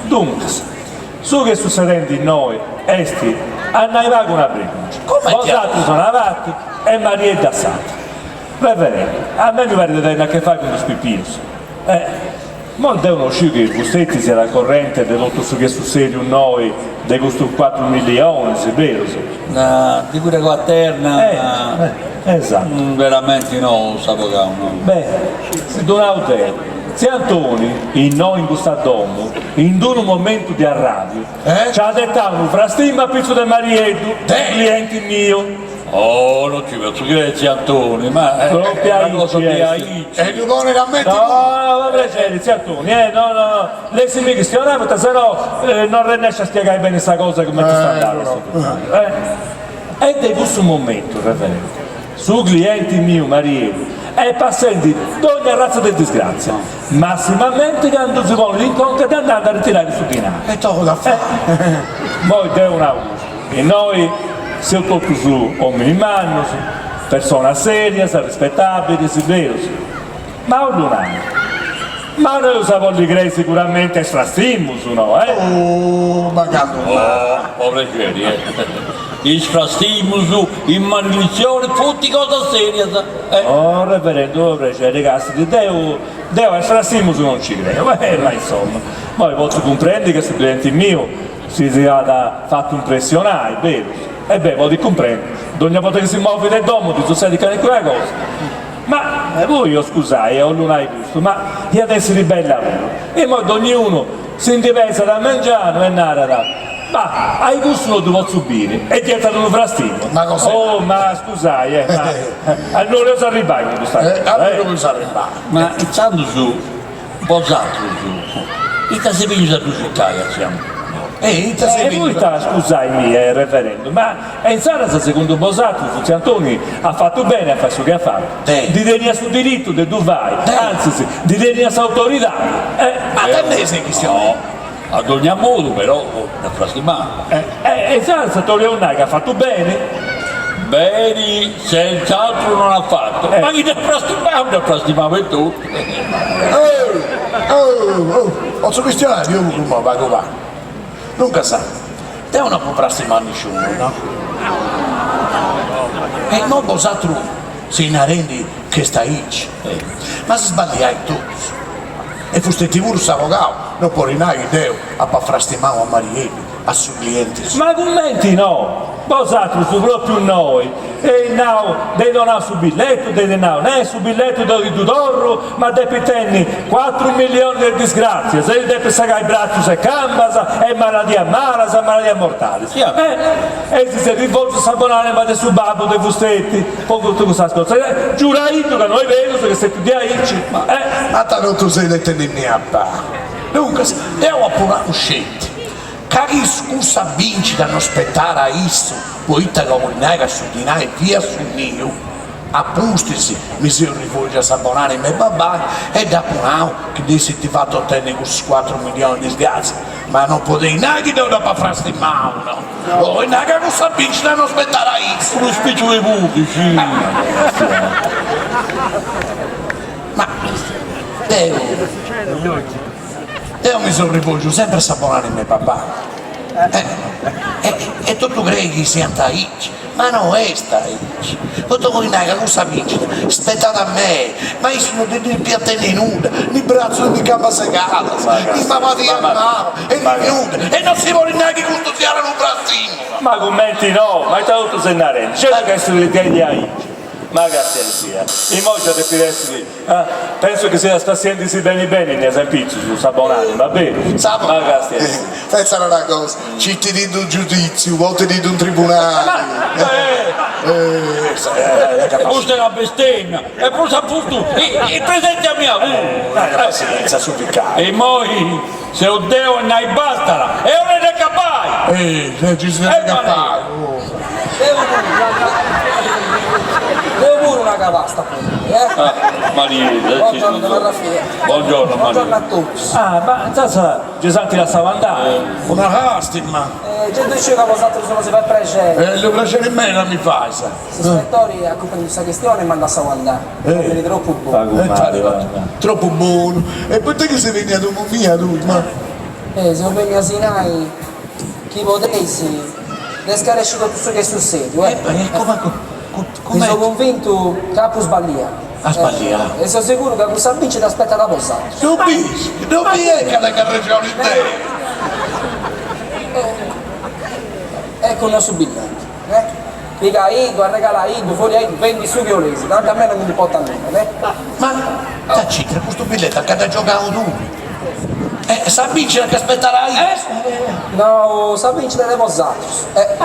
duncas, su chi est sussedendi innoi est a nai pagu una bregungia. Bosatrus a una parti e Marieddu a s'atera. Reverendu, a mei mi parit de tenni a che fai cun dus pipius. Immoi deu no sciu chi vostè siat al corrente de totu su chi est sussediu innoi de custus cuatru millionis, berus? Di cudda quaterna? Eh, esattu. Veramenti no, s'abogau, no. Beh, si ddu nau deu. Tziu Antoni, innoi in custa domu, in d'unu momentu de arrabiu, nci at 'etau unu frastimu a pitzu de Marieddu, su clienti miu. Oh, non ci potzu crei, tziu Antoni, ma est una cosa de aici. E ddu ponit a menti puru. No, no, prexeri, tziu Antoni, eh, no, no, no, lessimi chistionai, poita se no non arrennesciu a spiegai beni sa cosa cumenti est andada su totu, eh. E de cussu momentu, reverendu, su clienti miu Marieddu est passendi dogna arratza de disgrazia, massimamenti candu si ponit in conca de andai a ritirai cussu dinai. E tocat a fai. Moi deu nau custu, innoi seus totus ominis mannus, personas serias, rispetabilis, berus. Ma 'ollu nai, ma no eus a bolli crei siguramenti a is frastimus, no eh? Oh, ma candu mai! Oh, po prexeri, eh. Is frastimus, is maleditzionis funt cosas serias, eh. Oh, reverendu, po prexeri, castit, deu, deu a is frastimus non nci creu, eh, ma insomma, moi potzu cumprendi ca su clienti miu si siat fatu impressionai, berus? E beh, podit cumprendi, dogna borta chi si movit de domu ddi sussedit calincuna cosa. Ma poi, o scusai, 'ollu nai custu, ma iat essiri bella puru. Immoi dogniunu si ndi pesat a mengianu e narat, Bah, a i cussu no ddu potzu biri, e ddi 'etat unu frastimu. Ma cos'est? Oh, ma scusai, eh, ma no 'oleus arribbai cun custa cosa, eh. No 'oleus arribbai. Ma intzandus Bosatrus ita si benit a ddu circai a tziu Antoni? E ita si E poita, scusaimi, eh, reverendu, ma e insaras segundu bosatrus tziu Antoni at fatu beni a fai su chi at fatu? Ndi teniat su diritu de ddu fai, antzis, ndi teniat s'autoridadi, eh. Ma ita ndi ses chistionendi? No, a dogna modu però dd'at frastimau. E insaras ita 'oleus nai, ca at fatu beni? Beni senz'atru non at fatu, ma chi dd'at frastimau dd'at frastimau etotu. Oh, oh, oh, potzu chistionai deu puru imoi pagu pagu. Duncas, deu no apu frastimau a nisciunu, no? E imoi bosatrus seis narendi ch'est aici, ma si sballiais totus. E fusteti puru s'abogau no podit nai chi deu apa frastimau a Marieddu, a su clienti suu. Ma cumenti no? Bosatrus propriu innoi eis nau de donai su billetu, dd'eis nau, nè su billetu deu ti ddu torru, ma depit tenni cuatru millionis de disgratzias e depit segai bratzus e cambas e maladias malas e maladias mortalis. E e si seis rivoltus a sa bonanima de su babbu de fusteti po totu custas cosas. Giuraiddu ca no est berus ca est stetiu diaici. Ma ita totu seis 'etendindi a pari. Duncas, deu apu nau sceti Ca chi cussa bìncida no spetara a issu, poita ca 'olit nai ca su dinai fiat su miu, a pustis mi seu rivòlgiu a sa bonànima 'e babbai e dd'apu nau chi dd'essit fatu otenni cussus cuatru millionis de disgràtzias, ma no podeis nai chi deu dd'apu frastimau, no, 'olit nai ca cussa bìncida no spetara a issu. Unu spiciu 'e pudixi. Ma deu. Deo mi so rivòlgiu sempre a sa bonànima 'e babbai e totu crei chi siant aici. Ma no est aici. Potzu nai ca cussa bìncida spetat a mei, ma issu no ndi depiat tenni nudda, ni bratzus ni cambas segadas, ni mabadia maba e ni nudda, e no si podit nai chi custu siat unu frastimu. Ma cumenti no, ma ita totu ses narendi, certu ca est de aici. Ma castiaisia, imoi nci depit essiri, ah, pensu chi siat spassiendisi beni beni innias in pitzus, sa bonanima, berus? Ma castiaisia. Pensa una cosa, citidi unu giuditziu, potidi unu tribunali. Custa est una bestemmia, e prus a prustu in presenzia mia puru. Passienza su vicariu. E immoi seu deu a nai bastada, e ora de acabai! Eh, ci si deve acabai. Deu puru una capasta po nai, eh? Ah, Mariedda, Buongiorno, donna Raffaele. Buongiorno, Buongiorno a totus. Ah, ma insaras già s'ant lassau andai. Una lastima. Eh, già ddu sciu ca bosatrus no si fait prexeri. Eh, lu prexeri meda mi fais. S'ispetori at cumprendiu sa chistioni e m'at lassau andai. Omini tropu bonu. Eh, tropu bonu. E poita chi ses benniu a domu mia tui, ma. Eh, seu benniu a si nai chi podeis de scaresci totu su chi est sussediu, eh. Mi seu cunvintu ca apu sballiau. As sballiau. E seu seguru ca cussa bincida spetat a bosatrus. Ddu bis, ddu bis ca tengu arrexoni deu. Eccu no su billetu, eh. Pigaiddu, arregalaiddu, furriaiddu, fendi su chi 'oleis, tanti a mei non mi ndi importat nudda, eh. Ma ita c'intrat custu billetu a ca dd'as giogau tui? E sa bincida ca spetat a issu? No, sa bincida est de bosatrus, eh,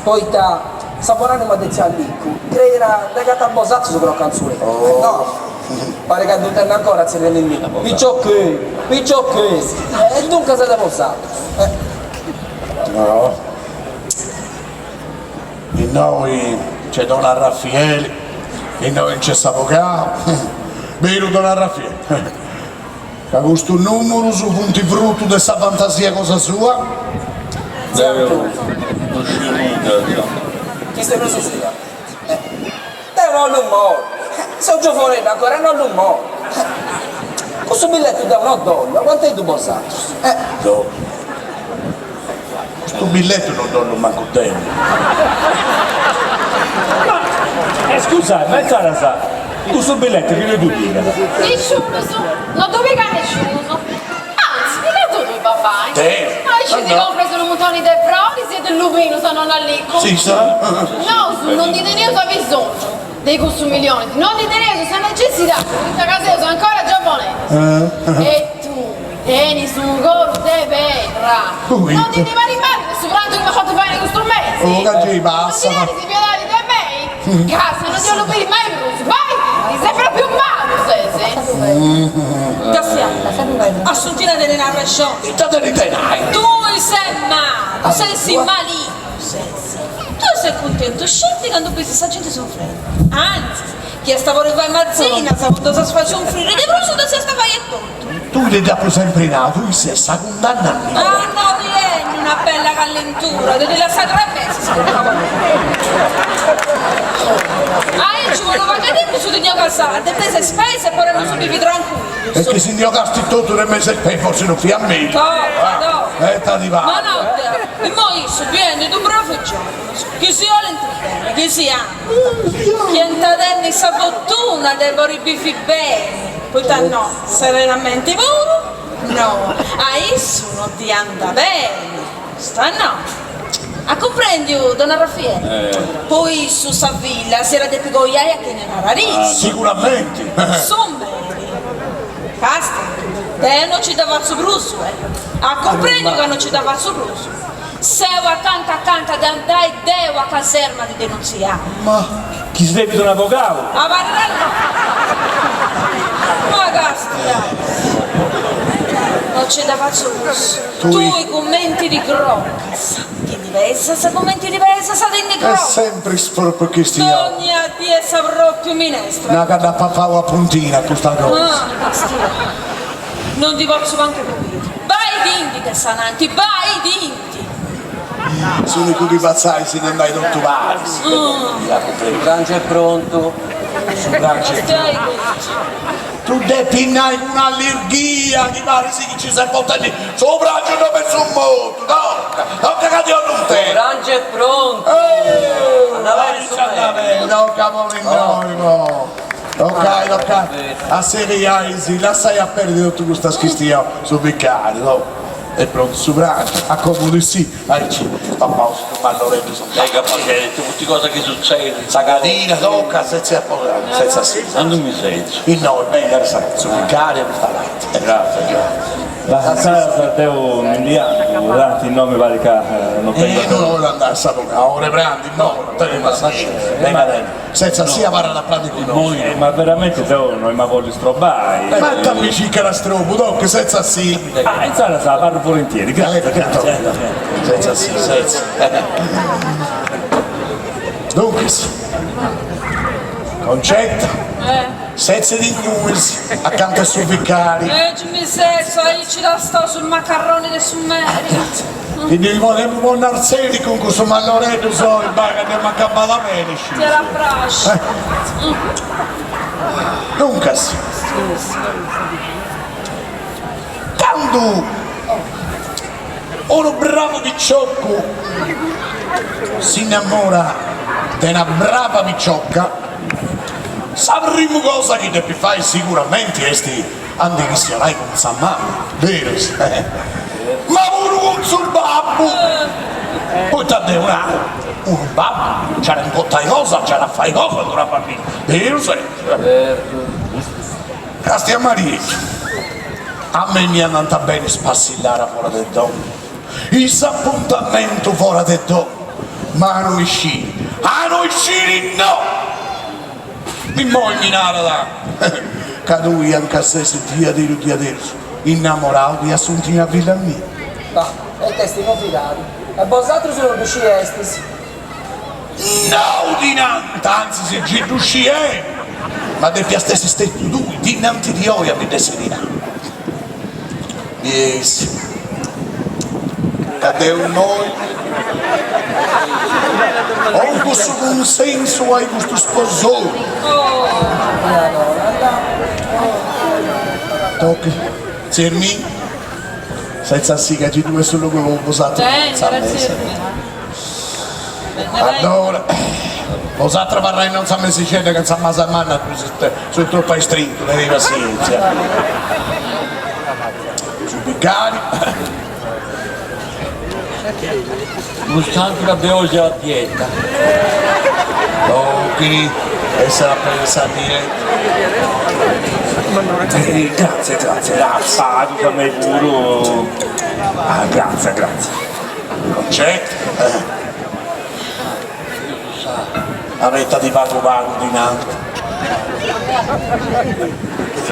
poita sa bonanima de tziu Allicu creiat de agatai a bosatrus pro canzuleddu, eh, no, parit ca ddu intendu ancora tzerriendindi, piciocheddu, piciocheddu, e duncas est de bosatrus, eh. No. Innoi nc'est don Arrafieli, innoi nc'est s'abogau, beru don Arrafieli, ca custus numurus funt frutu de sa fantasia cosa sua? Deu no sciu nudda. Chistionu sia. Deu no 'ollu morri, seu giovoneddu ancora e no 'ollu morri. Cussu billetu deu no dd'ollu, aguanteiddu bosatrus. Custu billetu no dd'ollu mancu deu. Ma, e scusai, ma insaras custu billetu chini ddu pigat? Nisciunus, no ddu pigat nisciunus. Anzi, pigaddu tui babbai. Deu? Aici ti compras unu muntoni de froris e de lupinus a nonnu Allicu. Si sa? Nosu no ndi teneus abisongiu de cussus milionis, no ndi teneus sa necessidadi, poita ca seus ancora giovaneddus. E tui Tenis unu coru de pedra! No ti ndi parit mali de su prangiu chi m'as fatu fai in custus mesis? Oh, ca gei passat! No ti tenis piedadi de mei? Ca sa no ti 'ollu biri mai prus! Bai ti ndi! Ses propriu malu ses! Castia, Assuntina tenit arrexoni. Ita tenit de nai? Tui ses malu, ses malignu ses. Tui ses cuntentu sceti candu bisi sa genti sunfrendi. Antzis, chi est a podi fai mazinas po ddas fai sunfriri de prus ddas iast a fai etotu. Tui ti dd'apu sempri nau, tui ses sa cundanna mia. Ah no ti 'enit una bella callentura de ti lassai tres mesis po Aici po unu pagu 'e tempus ti ndi 'ogas de mesu 'e is peis e podeus bivi trancuillus. E chi si ndi 'ogasti totu de mesu 'e is peis forsis no fiat mellus. Torra, torra. E ta ti parit. Ma no deu, immoi issu biendi ddu bravu giovunus, chi si 'olint beni, chi si amant, chi ant a tenni sa fortuna de podi bivi beni. Poita no serenamenti puru? No, a issu no ddi andat beni, custa no. At cumprendiu, don Arrafieli? Po issu sa filla s'iat a depi coiai a chini narat issu. Siguramenti. Su meri. Castia, deu no ci dda fatzu prus, eh. At cumprendiu ca no ci dda fatzu prus. Seu acanta acanta de andai deu a caserma a ti denuntziai. Ma chi si depit un'abogau? Abarra no. Ma castia. No ci dda fatzu prus. Tui cumenti ti crocas, ti ndi pesas, cumenti ti pesas, ti ndi Est crocas. sempri is propriu chistioni. Dogna dì est sa propriu minestra. Na ca dd'at papau a puntina custa cosa. Ah, castia. Non ti potzu mancu biri. Baidindi de s'ananti, baidindi! S'unicu chi fatzais si nd'andai totu paris. Su prangiu est prontu. Su prangiu est Tu depi nai cun allirghia chi parit chi ci ses portendi su prangiu in domu 'e su mortu, tocca, tocca ca ti 'ollu intendi. Su prangiu est prontu! Andat beni, tocca poni innoi po. Toccai, toccai, asseliai, lassai a perdi totu custas chistionis, su vicariu, no. Est prontu su prangiu, acomodisì, aici papaus unu malloreddu su Dai ca pagheret, custa cosa chi sutzedit. Sa cadira, tocca, setzi a setzi a si. Andu mi setzu. Innoi, benni, su vicariu, custa parti. Grazie, grazie. Ma insaras deu mi ndi andu, tanti innoi mi parit ca no tengu. E non 'olit andai a sa domu, a ora 'e prandi, no, no tenit passienzia. Benni, benni. Senza si abarrat a prandi cun nosu. Ma veramenti deu no ema bolli strobai. Ma ita mi circat strobu, tocca, senza si. Ah, insaras abarru volentieri, grazie, grazie. Senza si, senza. Duncas, Concetta, setzidi ingunis, acanta 'e su vicariu. E giu mi setzu, aici tastaus su macarroni de su meri. Chi ndi podemu ponni arsenicu cun cussu malloreddu soi, bai ca dd'emu acabada beni, scius. Ti at a praxi. Duncas, candu unu bravu piciocu s'innamorat de una brava picioca, sa primu cosa chi depit fai siguramenti est a ndi chistionai cun sa mama, berus? Ma puru cun su babbu! Poita deu nau, unu babbu nci at a contai cosa, nci at a fai cosa de una familia, berus? Castia Marieddu, a mei mi andant beni is passillaras fora de domu, is apuntamentus fora de domu, ma a no isciri, a no isciri no! Immoi mi narat ca tui anca ses diaderus diaderus innamorau de Assuntina filla mia. Bah, e it'est novidadi? E bosatrus no ddu sciestis? No ti nant, antzis gi ddu sciemu, ma depiast essi stetiu tui dinanti di oi a mi dd'essiri nau. Bies ca deu immoi 'ongu su cunsensu ai custu sposoriu. Tocca, tziu Ermì, senza si ca gi ddu est su logu po bosatrus in sa mesa. Allora, bosatrus abarrai innoi in sa mesixedda ca in sa mesa manna ddui sunt tropu a istrintu, tenei passienzia. Su vicariu. Nonostante ca deu sia a dieta. Tocchini, est a pensa a dieta. Grazie, grazie, grazie. Ah, duncas a mei puru. Ah, grazie, grazie. Concetta. Abettadi pagu pagu dinanti.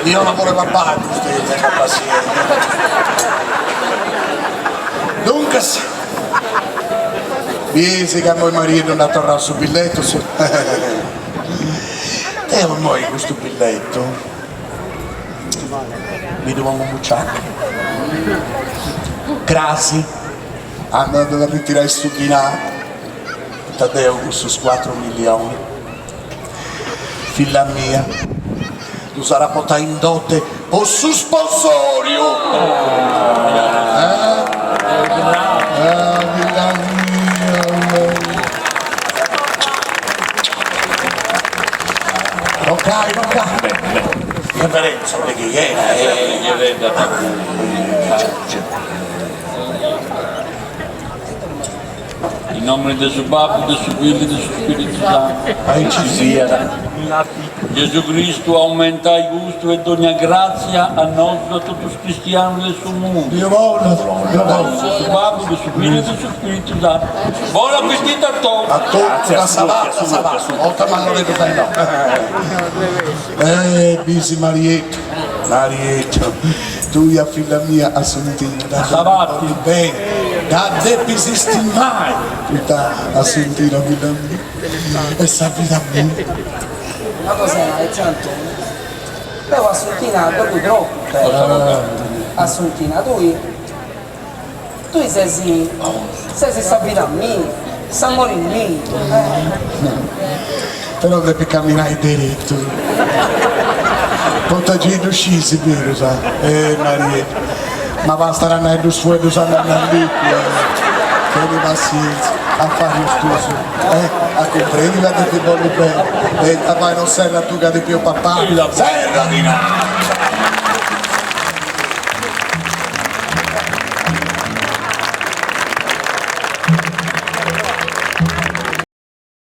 Io non volevo papai custu tenga passienzia. Duncas, biesi ca immoi Marieddu nd'at torrau su billettu su Deu immoi custu billettu mi ddu pongu in buciaca. Crasi andu a ritirai su dinai Poita deu cussus cuatru millionis, filla mia, ddus at a portai in dote po su sposoriu! Ah, filla mia! Toccai, toccai! Reverenza, preghiera e... In nomini de su Babbu, de su Fillu e de su Spiritu Santu. Aici siat. Gesù Cristu aumentai custu e dogna gratzia a nosu a totu is cristianus de su mundu. Dio bollat, Dio bollat. De su Babbu, de su Fillu e de su Spiritu Santu. Bon appetitu a totus. A totus, a sa pata, a sa pata. Porta malloreddu dai no. Eh, bisi Mariettu, Mariettu, tui a filla mia Assuntina dda bolli beni, dda depis istimai, poita Assuntina filla mia est sa vida mia. Una cosa 'e tziu Antoni, deu Assuntina dda bollu tropu beni, Assuntina tui Tui ses ses sa vida mia, s'amori miu. Però depit camminai deretu. Poita gei ddu sciis, berus? Eh Maria, ma bastat a nai dus fueddus a Nannicu, eh. Teni passienzia, afarius tuus, eh, a cumprendi ca ti bollit beni. E dda fai non serra tu ca ti piu papai. Serra ti nau!